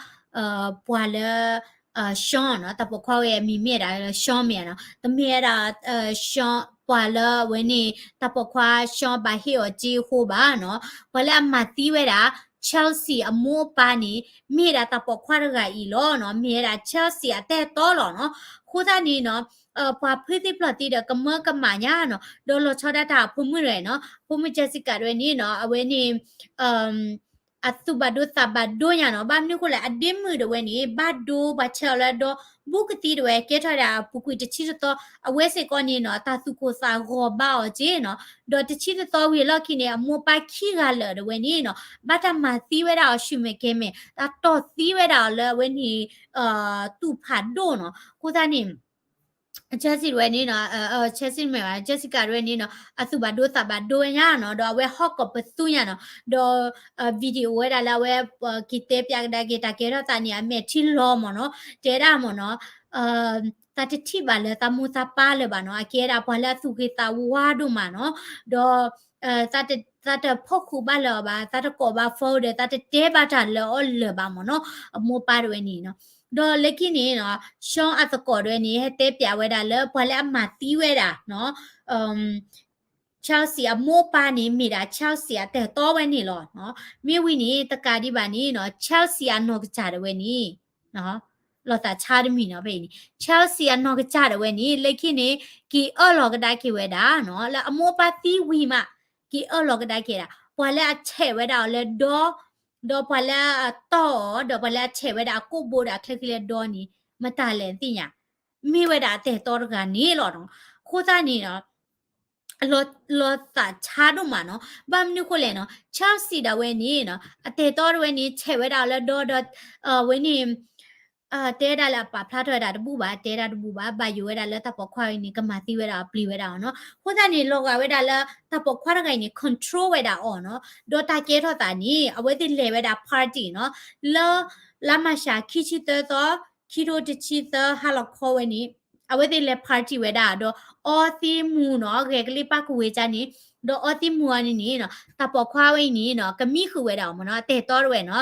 ပှၤလၢ Sean နီၤ, တၢ်ပိာ်ခွါဝဲအမံၤမ့ၢ်ဒၣ် Sean မ့ၢ်ဧါနီၤ, တမ့ၢ်ဝဲဒၣ် Sean ပှၤလၢအဝဲန့ၣ် တၢ်ပိာ်ခွါ Sean ဘၣ်ဟ့ၣ်အီၤစ့အဃိဘၣ်နီၤ, ပှၤလၢအမၤသံဝဲဒၣ် Chelsea အမိၢ်အပၢ်န့ၣ် မ့ၢ်ဒၣ်တၢ်ပိာ်ခွါတဂၤအံၤလီၤနီၤ, မ့ၢ်ဝဲဒၣ် Chelsea အတၢ်အဲၣ်တီလီၤနီၤ, အဃိသတးန့ၣ်နီၤ ပှၤဖုသ့ၣ်ဖျီၣ်သ့ဒီးကမၢကမၣ်ညါနီၤ, ဒီးလီၤဆီဒၣ်တၢ်အဖိမုၣ်တဂၤနီၤ, ဖိမုၣ် Jessica တဝဲန့ၣ်နီၤ အဝဲန့ၣ် အသူၣ်ဘၣ်ဒိသးဘၣ်ဒိညါနီၤ, ဘၣ်မနုၤအဃိလဲၣ် အဒ့မုၣ်တဝဲန့ၣ် ဘၣ်ဒိပှၤဆဲးအီၤလၢဒီ ဘူးကသံတဝဲ ကဲထီၣ်ဒၣ်အပူၤကွံာ်တဆံတသီ, အဝဲစ့ၢ်ကီးန့ၣ်နီၤ တၢ်သူၣ်ကိၢ်သးဂီၤဘၣ်အီၤက့နီၤ, ဒီးတဆံတသီဝံၤအလီၢ်ခံန့ၣ် အမိၢ်ပၢ်ခံဂၤလၢာ်တဝဲန့ၣ်နီၤ ဘၣ်တၢ်မၤသံဝဲဒၣ်အီၤဆူၣ်မဲာ်ကဲမဲာ်, တၢ်တီၢ်သံဝဲဒၣ်အီၤလၢအဝဲန့ၣ် တူၢ်ဖးဒိၣ်နီၤ, အဃိသတးန့ၣ် Chelsea တဝဲန့ၣ်နီၤ, Chelsea မ့ၢ်ဘၣ် Jessica တဝဲန့ၣ်နီၤ အသူၣ်ဘၣ်ဒိသးဘၣ်ဒိညါနီၤ, ဒီးအဝဲဟီၣ်ကိာ်ပသူညါနီၤ, ဒီး video ဝဲဒၣ်လၢအဝဲ က့ၤတဲပၠးကဒါက့ၤတၢ်ကဲထီၣ်သးန့ၣ် အမဲာ်ထံလီၤမ့ၢ်နီၤ, တဲဒၣ်မ့ၢ်နီၤ သးတထံၣ်ဘၣ်လၢသးမိၢ်သးပၢ်လၢၤဘၣ်နီၤ, အကဲဒၣ်ပှၤလၢအသူၣ်ဂ့ၤသးဝါဒိၣ်မးနီၤ, ဒီး သးတဖီၣ်ဃုာ်ဘၣ်လၢၤအီၤဘၣ်, သးတကိးဘၣ် phone ဒီး သးတတဲဘၣ်တၢ်လၢအီၤလၢၤဘၣ်မ့ၢ်နီၤ, အမိၢ်ပၢ်တဝဲန့ၣ်နီၤ, ဒီးလၢခံန့ၣ်နီၤ Sean အသကိးတဝဲန့ၣ် ဟဲတဲပၠးဝဲဒၣ်လၢပှၤလၢအမၤသံဝဲဒၣ် Chelsea အမိၢ်အပၢ်န့ၣ် မ့ၢ်ဒၣ် Chelsea အတၢ်အဲၣ်တီဝဲန့ၣ်လီၤ. မ့ၢ်ဝံၤန့ၣ် တကးဒံးဘၣ်န့ၣ်နီၤ Chelsea အနီၢ်ကစၢ်ဒၣ်ဝဲန့ၣ် လီၤသးဆါတမံၤနီၤဖဲအံၤန့ၣ် Chelsea အနီၢ်ကစၢ်ဒၣ်ဝဲန့ၣ် လၢခံန့ၣ် က့ၤအၢၣ်လီၤကဒါက့ၤဝဲဒၣ်နီၤ လၢအမိၢ်အပၢ်သံဝံၤမး က့ၤအၢၣ်လီၤကဒါက့ၤဒၣ် ပှၤလၢအဆဲးဝဲဒၣ်အီၤလၢဒီ ဒီးပှၤလၢအတီၢ်အီၤ ဒီးပှၤလၢအဆဲးဝဲဒၣ်အကိာ်ဘိဒၣ်အချၢဃံလၢဒီန့ၣ် မတၤလဲၣ်နသ့ၣ်ညါ မ့ၢ်ဝဲဒၣ်အတၢ်အဲၣ်တီတဂၤန့ၣ်လီၤနီၤ. အဃိသတးန့ၣ်နီၤ လီၤသးဆါဒိၣ်မးနီၤ. ဘၣ်မနုၤဃိလဲၣ်နီၤ Chelsea ဒၣ်ဝဲန့ၣ်နီၤ အတၢ်အဲၣ်တီတဝဲန့ၣ် ဆဲးဝဲဒၣ်အီၤလၢဒီဒီး ဝဲန့ၣ် တဲဒၣ်လၢအပာ်ဖျါထီၣ်ဝဲဒၣ်တဘူၣ်ဘၣ် တဲဒၣ်တဘူၣ်ဘၣ် ဘၣ်ယိၣ်ဝဲဒၣ်လၢတၢ်ပိာ်ခွါအံၤန့ၣ် ကမၤသံဝဲဒၣ်အီၤပျံၤဝဲဒၣ်အီၤနီၤ. အဃိသတးန့ၣ် လီၤဂာ်ဝဲဒၣ်လၢတၢ်ပိာ်ခွါတဂၤအံၤန့ၣ် control ဝဲဒၣ်အီၤနီၤ. ဒီးတၢ်ကဲထီၣ်သးန့ၣ် အဝဲသ့ၣ်လဲၤဝဲဒၣ် party နီၤ လၢ လါမၢ်ၡး ခံဆံသၢသီ ခံထိတဆံသၢ ဟါလီၤခီဝဲန့ၣ် အဝဲသ့ၣ်လဲၤ party ဝဲဒၣ် ဒီးအီသံးမူၤနီၤ ဂဲၤကလံၣ်ပၣ်ကဝ့ၤကန့ၣ်, ဒီးအီသံးမူၤအီၤန့ၣ်န့ၣ်နီၤ တၢ်ပိာ်ခွါဝဲအံၤန့ၣ်နီၤ ကမံဃုာ်ဝဲဒၣ်အီၤမ့ၢ်နီၤ အတၢ်အဲၣ်တီတဝဲနီၤ,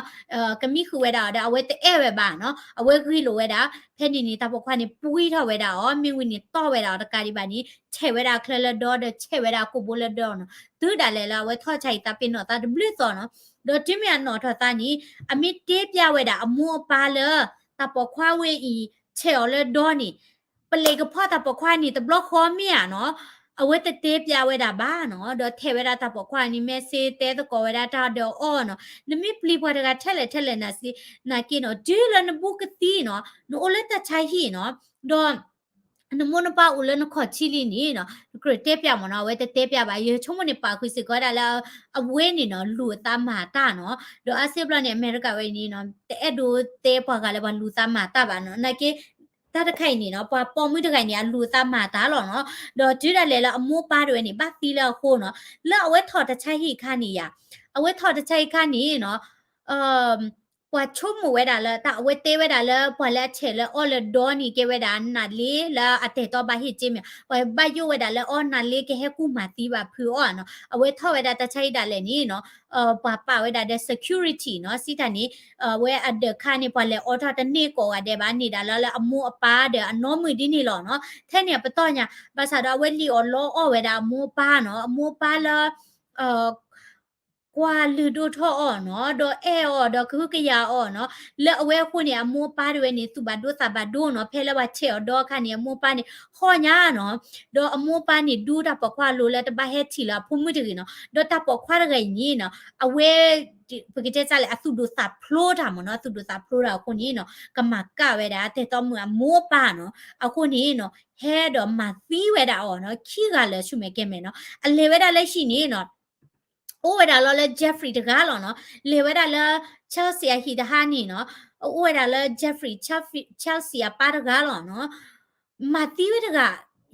ကမံဃုာ်ဝဲဒၣ်အီၤဒီး အဝဲတအဲၣ်ဝဲဘၣ်နီၤ အဝဲဂ့ၢ်လိာ်ဝဲဒၣ်, ဖဲန့ၣ်န့ၣ် တၢ်ပိာ်ခွါန့ၣ် ပှံထီၣ်ဝဲဒၣ်အီၤ မ့ၢ်ဝံၤန့ၣ်တီၢ်ဝဲဒၣ်အီၤတကးဒံးဘၣ်န့ၣ် ဆဲးဝဲဒၣ်အချၢလၢဒီ ဒီးဆဲးဝဲဒၣ်ကိာ်ဘိလၢဒီနီၤ, တုၤဒၣ်လဲာ်လၢအဝဲထီၣ်ဆါအံၤသးပ့ၤနီၣ်သးတဘျုးသီနီၤ, ဒီးတုၤမ့ၢ်အနီၣ်ထီၣ်သးန့ၣ် အမ့ၢ်တဲပျးဝဲဒၣ်အမိၢ်အပၢ်လၢ တၢ်ပိာ်ခွါဝဲအံၤ ဆဲးအီၤလၢဒီန့ၣ် ပလံးကဖီၣ်တၢ်ပိာ်ခွါန့ၣ် တဘျီဃီမ့ၢ်ဧါနီၤ, အဝဲတတဲပျးဝဲဒၣ်ဘၣ်နီၤ, ဒီးထဲးဝဲဒၣ်တၢ်ပိာ်ခွါန့ၣ် message တဲသကိးဝဲဒၣ်တၢ်ဒီးအီၤနီၤ, နမ့ၢ်ပျံၤပှၤတဂၤထဲလဲၣ်ထဲလဲၣ်နာ်က့နီၤ, တုၤလၢနဘူးကသံနီၤ, နအိၣ်လၢတၢ်ဆါဟံၣ်နီၤ, ဒီး နမိၢ်နပၢ်အိၣ်လၢနခီၣ်ထံးလံန့ၣ်နီၤ, နကြၢးတဲပျးမ့ၢ်နီၤ, အဝဲတတဲပျးဘၣ်, ယဆိကမိၣ်န့ၣ် ပာ်ဃုာ်စ့ၢ်ကီးဝဲဒၣ်လၢ အဝဲန့ၣ်နီၤ လူၤအသးမၤတၢ်နီၤ, ဒီးအါစုအါဘျီန့ၣ် အမဲရကၤဝဲအံၤန့ၣ်နီၤ တအဲၣ်ဒိးတဲပှၤဂၤလၢပှၤလူၤသးမၤတၢ်ဘၣ်နီၤ, နာ်က့ တၢ်တခါအံၤန့ၣ်နီၤ ပှၤပိာ်မုၣ်တဂၤအံၤန့ၣ် အလူၤအသးမၤတၢ်လီၤနီၤ, ဒီးတုၤဒၣ်လဲာ်လၢအမိၢ်ပၢ်တဝဲန့ၣ် ဘၣ်သံလၢအဃိနီၤ, လၢအဝဲထီၣ်တၢ်ဆါဟံၣ်အခါန့ၣ်ယၤ, အဝဲထီၣ်တၢ်ဆါဟံၣ်အခါန့ၣ်နီၤ ပှၤဆိကမိၣ်ဝဲဒၣ်လၢ တၢ်အဝဲတဲဝဲဒၣ်လၢ ပှၤလၢအဆဲးလၢအီၣ်လၢဒီန့ၣ် ကဲဝဲဒၣ်နးလ့လၢအတၢ်အဲၣ်တီဘၣ်ဟ့ၣ်က့မ့ၢ်, ပှၤဘၣ်ယိၣ်ဝဲဒၣ်လၢအီၣ်နးလ့ကဟဲကူၣ်မၤသံဘၣ်ဖုးအီၣ်နီၤ, အဝဲထီၣ်ဝဲဒၣ်တၢ်ဆါဟံၣ်ဒၣ်လဲာ်န့ၣ်နီၤ ပှၤပာ်ဝဲဒၣ်ဒီး security နီၤ, စံးတၢ်န့ၣ် အဝဲအဒၢးခါန့ၣ် ပှၤလဲၤအိးထီၣ်တန့ၢ်ကိးဂၤဒဲးဘၣ်, န့ၢ်ဒၣ်လၢလၢအမိၢ်အပၢ်ဒီးအနီၢ်မုၣ်ဒ်န့ၣ်လီၤနီၤ, ထဲန့ၣ်အပတီၢ်ညါ, ဘၣ်ဆၣ်ဒီးအဝဲလံၣ်အီၣ်လီအီၣ်ဝဲဒၣ်အမိၢ်အပၢ်နီၤ, အမိၢ်အပၢ်လၢ ကွၢ်လုၢ်ဒိၣ်ထီၣ်အီၤနီၤ, ဒီးအဲၣ်အီၤဒီးကဟုကယာ်အီၤနီၤ, လၢအဝဲအဃိန့ၣ် အမိၢ်အပၢ်တဝဲန့ၣ် သူၣ်ဘၣ်ဒိသးဘၣ်ဒိနီၤ, ဖဲလၢပှၤဆဲးအီၤဒီအခါန့ၣ် အမိၢ်အပၢ်န့ၣ် ဟီၣ်ညါနီၤ, ဒီးအမိၢ်အပၢ်န့ၣ် ဒူတၢ်ပိာ်ခွါအလိၤလၢတဘၣ်ဟဲထံၣ်လၢအဖိမုၣ်တဂ့ၤနီၤ, ဒီးတၢ်ပိာ်ခွါတဂၤအံၤန့ၣ်နီၤ, အဝဲ ပကတဲစ့ၢ်လဲၣ် အသူၣ်ဒိၣ်သးဖျိးတၢ်မ့ၢ်နီၤ, အသူၣ်ဒိၣ်သးဖျိးတၢ်အဃိန့ၣ်နီၤ, ကမၤကၢ်ဝဲဒၣ် တၢ်အဲၣ်တီမုၣ်အမိၢ်အပၢ်နီၤ, အဃိန့ၣ်နီၤ, ဟဲဒီးမၤသံဝဲဒၣ်အီၤနီၤ, ခံဂၤလၢာ်ဆူမဲာ်ကဲမဲာ်နီၤ, အလဲၤဝဲဒၣ်လၢဟံၣ်န့ၣ်နီၤ အိၣ်ဝဲဒၣ်လီၤလၢ Jeffrey တဂၤလီၤနီၤ, လဲၤဝဲဒၣ်လၢ Chelsea အဟံၣ်တဟါန့ၣ်နီၤ, အိၣ်ဝဲဒၣ်လၢ Jeffrey, Chelsea အပၢ်တဂၤလီၤနီၤ, မၤသံဝဲတဂၤ,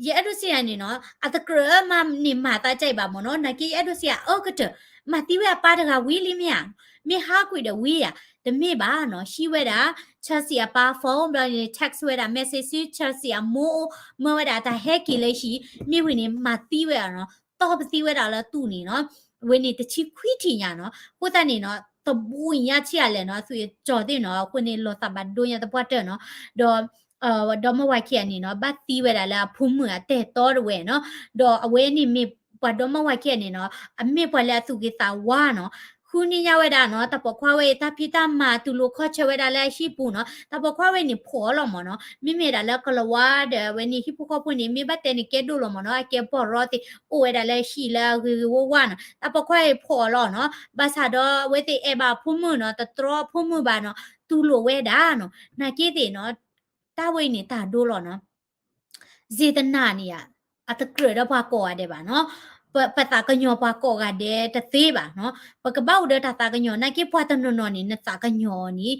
ယအဲၣ်ဒိးစံးယၤန့ၣ်နီၤ, အတကြၢးမၤန့ၢ်မၤသးကၢ်အံၤဘၣ်မ့ၢ်နီၤ, နာ်က့ယအဲၣ်ဒိးစံးယၤအၢကတၢၢ်, မၤသံဝဲအပၢ်တဂၤဝံၤလံမ့ၢ်ဧါ, မ့ၢ်ဟးကွံာ်ဒီးဝံၤဧါ, တမ့ၢ်ဘၣ်နီၤ, ဟံးဝဲဒၣ် Chelsea အပၢ် phone ဘျီန့ၣ် text ဝဲဒၣ် message ဆူ Chelsea အမိၢ်အိၣ်, မၢဝဲဒၣ်တၢ်ဟဲက့ၤလၢဟံၣ်, မ့ၢ်ဝံၤန့ၣ် မၤသံဝဲဒၣ်နီၤ, တီၢ်ပသံဝဲဒၣ်လၢသူၣ်န့ၣ်နီၤ, အဝဲန့ၣ်တဆံခွံထံၣ်ညါနီၤ, အဃိသတးန့ၣ်နီၤ, တဘိညါဆံးအါလဲၣ်နီၤ, အသွံၣ်ကၠီၤသ့ၣ်နီၤ, အဃိန့ၣ် လီၤသးဘၣ်ဒိညါသပှၢ်တၢၢ်နီၤ, ဒီး ဒီမါဝၤခံဂၤန့ၣ်နီၤ, ဘၣ်သံဝဲဒၣ်လၢအဖိမုၣ်အတၢ်အဲၣ်တီတဝဲနီၤ, ဒီးအဝဲန့ၣ်မ့ၢ်ပှၤဒီမါဝၤခံဂၤန့ၣ်နီၤ, အမ့ၢ်ပှၤလၢအသူၣ်ဂ့ၤသးဝါနီၤ, ဃုန့ၢ်ညါဝဲဒၣ်နီၤ, တၢ်ပိာ်ခွါဝဲအံၤ တၢ်ဖံးတၢ်မၤတူၢ်လိာ်ခီၣ်ဆၢဝဲဒၣ်လၢအဟံၣ်ပူၤနီၤ, တၢ်ပိာ်ခွါဝဲန့ၣ်ဖှီၣ်အီၤလီၤမ့ၢ်နီၤ, မ့မ့ၢ်ဒၣ်လၢကလၤဝါဒီးအဝဲန့ၣ် ဟံၣ်ဖိဃီဖိန့ၣ် မ့ၢ်ဘၣ်တဲန့ၣ်ကဲဒိၣ်လီၤမ့ၢ်နီၤ, အကဲပီၢ်ရီသ့ၣ် အိၣ်ဝဲဒၣ်လၢဟံၣ်လၢအဂ့ၤဂ့ၤဝါဝါနီၤ, တၢ်ပိာ်ခွါအံၤဖှီၣ်အီၤလီၤနီၤ, ဘၣ်ဆၣ်ဒီးအဝဲသ့ၣ်အဲၣ်ဘၣ်အဖိမုၣ်နီၤ, တတြီအဖိမုၣ်ဘၣ်နီၤ, တူၢ်လိာ်ဝဲဒၣ်နီၤ, နာ်က့သ့ၣ်နီၤ, တၢ်ဝဲအံၤန့ၣ်တၢ်ဒိလီၤနီၤ စ့တနာ်န့ၣ်ဧါ, အတကြၢးဒီးပှၤကိးဂၤဒဲးဘၣ်နီၤ, ပ ပသးကညီၤပှၤကိးဂၤဒဲးတသ့ဘၣ်နီၤ, ပကဘၣ်အိၣ်ဒီးတၢ်သးကညီၤ, နာ်က့ပှၤတနီၤနီၤန့ၣ် နသးကညီၤန့ၣ်,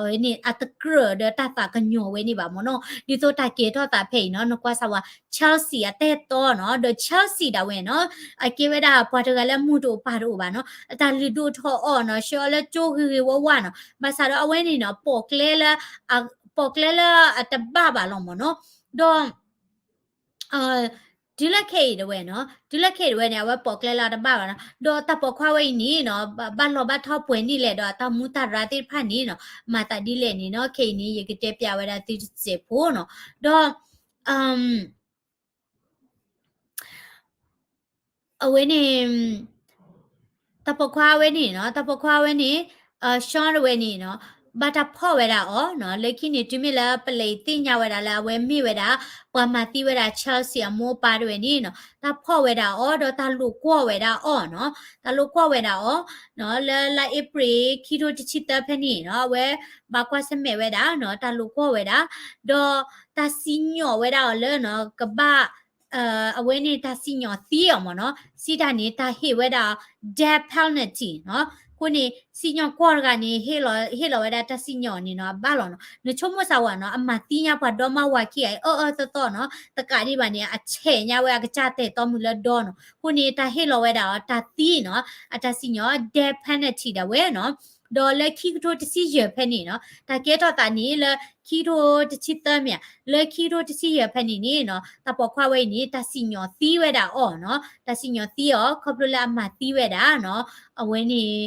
ဝဲန့ၣ် အတကြၢးဒီးတၢ်သးကညီၤဝဲန့ၣ်ဘၣ်မ့ၢ်နီၤ, ဒ်သိးတၢ်ကဲထီၣ်သးဖဲအံၤနီၤ, နကွၢ်စၢ်ဝဲ Chelsea အတၢ်အဲၣ်တီနီၤ, ဒီး Chelsea ဒၣ်ဝဲနီၤ, အကဲဝဲဒၣ်ပှၤတဂၤလၢမုၢ်တအိၣ်ပၢ်တအိၣ်ဘၣ်နီၤ, အတၢ်လုၢ်ဒိၣ်ထီၣ်အီၣ်နီၤ, ဆှၢအီၤလၢကၠိဂ့ၤဂ့ၤဝါဝါနီၤ, ဘၣ်ဆၣ်ဒီးအဝဲန့ၣ်နီၤ, ပိာ်ကျဲလၢ ပိာ်ကျဲလၢအတဘၣ်ဘၣ်လီၤမ့ၢ်နီၤ, ဒီး တုၤလၢခဲအံၤတဝဲနီၤ, တုၤလၢခဲအံၤတဝဲန့ၣ် အဝဲပိာ်ကျဲလၢအတဘၣ်ဘၣ်နီၤ, ဒီးတၢ်ပိာ်ခွါဝဲအံၤန့ၣ်နီၤ, ဘၣ်လီၤဘၣ်ထီၣ်ပှဲၤနံၣ်လဲၣ်ဒီး တၢ်မူတၢ်ရၢ်သ့ၣ်တဖၣ်န့ၣ်နီၤ, မၤသးဒ်လဲၣ်န့ၣ်နီၤ, ခဲအံၤန့ၣ် ယကတဲပျးဝဲဒၣ်သုတစဲးဖိနီၤ, ဒီး အဝဲန့ၣ် တၢ်ပိာ်ခွါဝဲန့ၣ်နီၤ, တၢ်ပိာ်ခွါဝဲန့ၣ် Sean တဝဲန့ၣ်နီၤ, ဘၣ်တၢ်ဖီၣ်ဝဲဒၣ်အီၤနီၤ, လၢခံန့ၣ် တုၤမ့ၢ်လၢပလံးသ့ၣ်ညါဝဲဒၣ်လၢအဝဲမ့ၢ်ဝဲဒၣ် ပှၤမၤသံဝဲဒၣ် Chelsea အမိၢ်အပၢ်တဝဲန့ၣ်နီၤ, တၢ်ဖီၣ်ဝဲဒၣ်အီၤ ဒီးတၢ်လိာ်ကွီၢ်ဝဲဒၣ်အီၤနီၤ, တၢ်လိာ်ကွီၢ်ဝဲဒၣ်အီၤ လၢလါအ့ဖြ့ၣ် ခံထိတဆံသၢဖဲန့ၣ်နီၤ, အဝဲဘၣ်ကွၢ်ဆၢၣ်မဲာ်ဝဲဒၣ်နီၤ, တၢ်လိာ်ကွီၢ်ဝဲဒၣ်, ဒီးတၢ်စံၣ်ညီၣ်ဝဲဒၣ်အီၤလၢနီၤ, ကဘၣ် အဝဲန့ၣ်တၢ်စံၣ်ညီၣ်သံအီၤမ့ၢ်နီၤ, စံးတၢ်န့ၣ် တၢ်ဟ့ၣ်ဝဲဒၣ် death penalty နီၤ, အဃိန့ၣ် စံၣ်ညီၣ်ကွီၢ်တဂၤန့ၣ် ဟ့ၣ်လီၤဝဲဒၣ်တၢ်စံၣ်ညီၣ်န့ၣ်နီၤ, အဘၣ်လီၤနီၤ, နဆိကမိၣ်စၢ်ဝဲနီၤ, အမၤသံညါပှၤဒီမါဝၤခံဂၤအံၤ အၢအၢသီသီနီၤ, တကးဒံးဘၣ်န့ၣ် အဆဲးညါဝဲအကစၢ်တၢ်အဲၣ်တီမုၣ်လၢဒီနီၤ, အဃိန့ၣ် တၢ်ဟ့ၣ်လီၤဝဲဒၣ်အီၤ တၢ်သံနီၤ, အတၢ်စံၣ်ညီၣ် death penalty ဒၣ်ဝဲနီၤ ဒီးလၢခံကထိတဆံယဲၢ်ဖဲန့ၣ်နီၤ, တၢ်ကဲထီၣ်သးန့ၣ်လၢခံကထိတဆံသၢမ့ၢ်ဧါ, လၢခံကထိတဆံယဲၢ်ဖဲန့ၣ်န့ၣ်နီၤ, တၢ်ပိာ်ခွါဝဲအံၤန့ၣ် တၢ်စံၣ်ညီၣ်သံဝဲဒၣ်အီၤနီၤ, တၢ်စံၣ်ညီၣ်သံအီၤ ခီဖျိလၢအမၤသံဝဲဒၣ်နီၤ, အဝဲန့ၣ်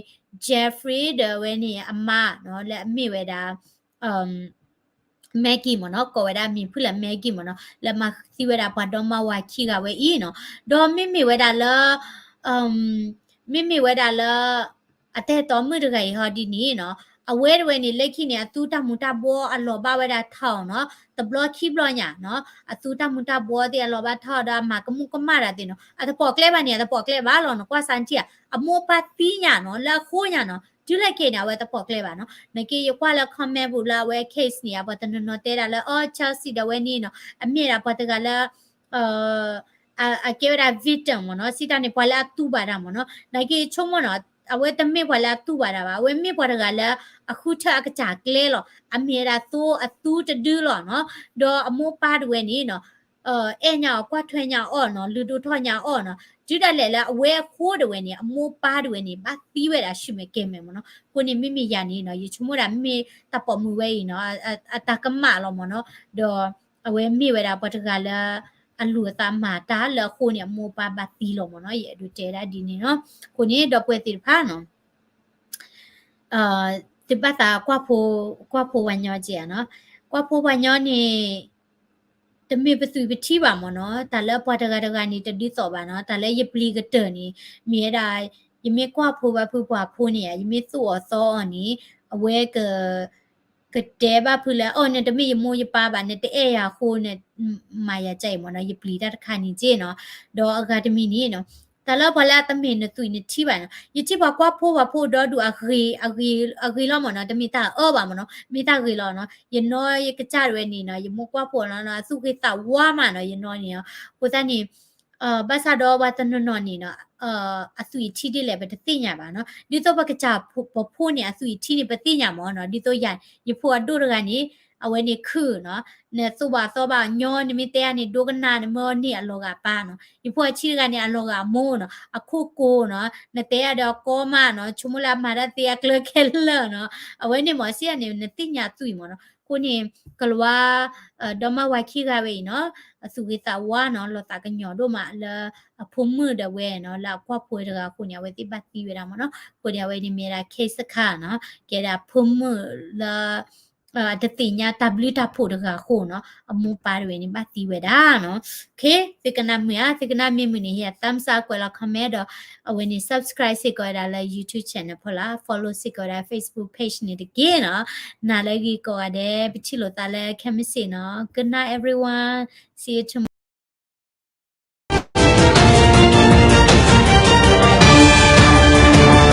Jeffrey ဒီးအဝဲန့ၣ်အမါနီၤ လၢအမ့ၢ်ဝဲဒၣ် Maggie မ့ၢ်နီၤ, ကိးဝဲဒၣ်မံၤဖုၣ်လၢ Maggie မ့ၢ်နီၤ, လၢမၤသံဝဲဒၣ်ပှၤဒီမါဝၤခံဂၤဝဲအံၤနီၤ, ဒီးမ့မ့ၢ်ဝဲဒၣ်လၢ မ့မ့ၢ်ဝဲဒၣ်လၢ အတၢ်အဲၣ်တီမုၣ်တဂၤအံၤဟီဒ်န့ၣ်နီၤ, အဝဲတဝဲန့ၣ် လၢခံန့ၣ် အသူတၢ်မူၤတၢ်ဘှီအလီၤဘၣ်ဝဲဒၣ်ထီၣ်နီၤ, တဘျီခံဘျီညါနီၤ, အသူတၢ်မူၤတၢ်ဘှီသ့ၣ်အလီၤဘၣ်ထီၣ်ဒီးအမၤကမူၣ်ကမၣ်တၢ်သ့ၣ်နီၤ, အတပိာ်ကျဲဘၣ်န့ၣ် အတပိာ်ကျဲဘၣ်လီၤနီၤ, ကွၢ်စၢ်ထံၣ်ဧါ, အမိၢ်ပၢ်သံညါနီၤ, လၢအဃိညါနီၤ, တုၤလၢခဲအံၤန့ၣ် အဝဲတပိာ်ကျဲဘၣ်နီၤ, နက့ယကွၢ်လၢ comment ပူၤလၢအဝဲ case န့ၣ် ပှၤတနီၤနီၤတဲဒၣ်လၢ အီ Chelsea ဒီးဝဲန့ၣ်နီၤ, အမ့ၢ်ဒၣ်ပှၤတဂၤလၢ အကဲဝဲဒၣ် victim မ့ၢ်နီၤ, စံးတၢ်န့ၣ် ပှၤလၢအသူၣ်ဘၣ်တၢ်မ့ၢ်နီၤ, နက့ဆိကမိၣ်နီၤ, အဝဲတမ့ၢ်ပှၤလၢအသူၣ်ဘၣ်တၢ်ဘၣ်, အဝဲမ့ၢ်ပှၤတဂၤလၢ အဃုထၢအကစၢ်ကျဲလီၤ, အမ့ၢ်ဝဲဒၣ်သိအသူတဒုလီၤနီၤ, ဒီးအမိၢ်ပၢ်တဝဲန့ၣ်နီၤ အဲၣ်ညါအီၤ ကွၢ်ထွဲညါအီၤနီၤ, လုၢ်ဒိၣ်ထီၣ်ညါအီၤနီၤ, တုၤဒၣ်လဲာ်လၢအဝဲအဃိတဝဲန့ၣ် အမိၢ်ပၢ်တဝဲန့ၣ် ဘၣ်သံဝဲဒၣ်ဆူၣ်မဲာ်ကဲၤမဲာ်မ့ၢ်နီၤ, အဃိန့ၣ် မ့မ့ၢ်ယၤန့ၣ်နီၤ, ယဆိကမိၣ်ဒၣ်မ့မ့ၢ်တၢ်ပိာ်မုၣ်ဝဲအံၤနီၤ, အတၢ်ကမၣ်လီၤမ့ၢ်နီၤ, ဒီးအဝဲမ့ၢ်ဝဲဒၣ်ပှၤတဂၤလၢ အလူၤအသးမၤတၢ်လၢအဃိန့ၣ် အမိၢ်အပၢ်ဘၣ်သံလီၤမ့ၢ်နီၤ, ယအဲၣ်ဒိးတဲဒၣ်ဒ်န့ၣ်နီၤ, အဃိန့ၣ် ဒီပုၢ်ဝဲၢ်သ့ၣ်တဖၣ်နီၤ သုဘၣ်သးကွၢ်ဖိ, ကွၢ်ဖိပှၤညီကဲးနီၤ, ကွၢ်ဖိပှၤညီန့ၣ် တမ့ၢ်ပသွံၣ်ပထံဘၣ်မ့ၢ်နီၤ, တၢ်လၢပှၤတဂၤတဂၤန့ၣ် တဒ်သိးဘၣ်နီၤ, တၢ်လၢယပျံၤကတၢၢ်န့ၣ် မ့ၢ်ဝဲဒၣ် ယမ့ၢ်ကွၢ်ဖိဘၣ်ဖုပှၤဖိန့ၣ်ဧါ, ယမ့ၢ်သူၣ်အီၤသီအီၤန့ၣ် အဝဲက ကတဲဘၣ်ဖုလၢ အိ နတမ့ၢ်ယမိၢ်ယပၢ်ဘၣ်, နတအဲၣ်ယၤအဃိ နမၤယၤကဲအံၤမ့ၢ်နီၤ, ယပျံၤတၢ်တခါန့ၣ်က့နီၤ, ဒီးအဂၤတမံၤန့ၣ်နီၤ, တၢ်လၢပှၤလၢအတမ့ၢ်နသွံၣ်နထံဘၣ်နီၤ, ယထံၣ်ပှၤကွၢ်ဖိပှၤဖိဒီဒူၣ်အဂ့ၤ, အဂ့ၤ, အဂ့ၤလီၤမ့ၢ်နီၤ, တမ့ၢ်တၢ်အၢဘၣ်မ့ၢ်နီၤ, မ့ၢ်တၢ်ဂ့ၤလီၤနီၤ, ယနီၢ်ယကစၢ်တဝဲန့ၣ်နီၤ, ယမိၢ်ကွၢ်ဖိနီၤ, အသူၣ်ဂ့ၤသးဝါမးနီၤ, ယနီၢ်န့ၣ်နီၤ, အဃိသတးန့ၣ် ဘၣ်ဆၣ်ဒီးပှၤတနီၤနီၤန့ၣ်နီၤ, အသွံၣ်အထံဒ်လဲၣ် ပတသ့ၣ်ညါဘၣ်နီၤ, ဒ်သိးပကစၢ်ပဖိန့ၣ် အသွံၣ်အထံန့ၣ် ပသ့ၣ်ညါမ့ၢ်နီၤ, ဒ်သိးယၤ ယဖိအဒိၣ်တဂၤန့ၣ် အဝဲန့ၣ်ခုၣ်နီၤ, နသူၣ်ဘၣ်သီဘၣ်ညီ နမ့ၢ်တဲအန့ၣ် ဒိကနၣ် နမၢအီၤန့ၣ် အလီၤဂာ်ပၢ်နီၤ, ယဖိအဆံးတဂၤန့ၣ် အလီၤဂာ်အမိၢ်နီၤ, အခိၣ်ကိၤနီၤ, နတဲအဒီးအကီမးနီၤ, ဆိကမိၣ်လၢအမၤတၢ်သ့အကျၢခဲလၢာ်နီၤ, အဝဲန့ၣ်မ့ၢ်စံးန့ၣ် နသ့ၣ်ညါသွံၣ်မ့ၢ်နီၤ, အဃိန့ၣ် ကလၤဝါ ဒီမါဝၤခံဂၤဝဲအံၤနီၤ, အသူၣ်ဂ့ၤသးဝါနီၤ, လီၤသးကညီၤဒိၣ်မးလၢအဖိမုၣ်ဒီးဝဲနီၤ, လၢအကွၢ်ဖိတဂၤအဃိန့ၣ် အဝဲသ့ၣ်ဘၣ်သံဝဲဒၣ်မ့ၢ်နီၤ, အဃိန့ၣ် အဝဲန့ၣ်မ့ၢ်ဒၣ် case တခါနီၤ, ကဲဒၣ်ဖိမုၣ်လၢ အတသ့ၣ်ညါတၢ်ဘျုးတၢ်ဖှိၣ်တဂၤအဃိနီၤ, အမိၢ်ပၢ်တဝဲန့ၣ် ဘၣ်သံဝဲဒၣ်နီၤ, သုကနၣ်မုာ်ဧါ, သုကနၣ်မ့ၢ်မုာ်န့ၣ် ဟ့ၣ် thumbs up ကွဲးလီၤ comment ဒီး အဝဲန့ၣ် subscribe စ့ၢ်ကီးဝဲဒၣ်လၢ YouTube channel ဖီလာ်, follow စ့ၢ်ကီးဝဲဒၣ် Facebook page န့ၣ်တက့ၢ်နီၤ, နၤလၢဂ့ၤကိးဂၤဒဲး, ပထံၣ်လိာ်သးလၢခဲမုၢ်ဆ့ၣ်နီၤ, good night everyone, see you tomorrow.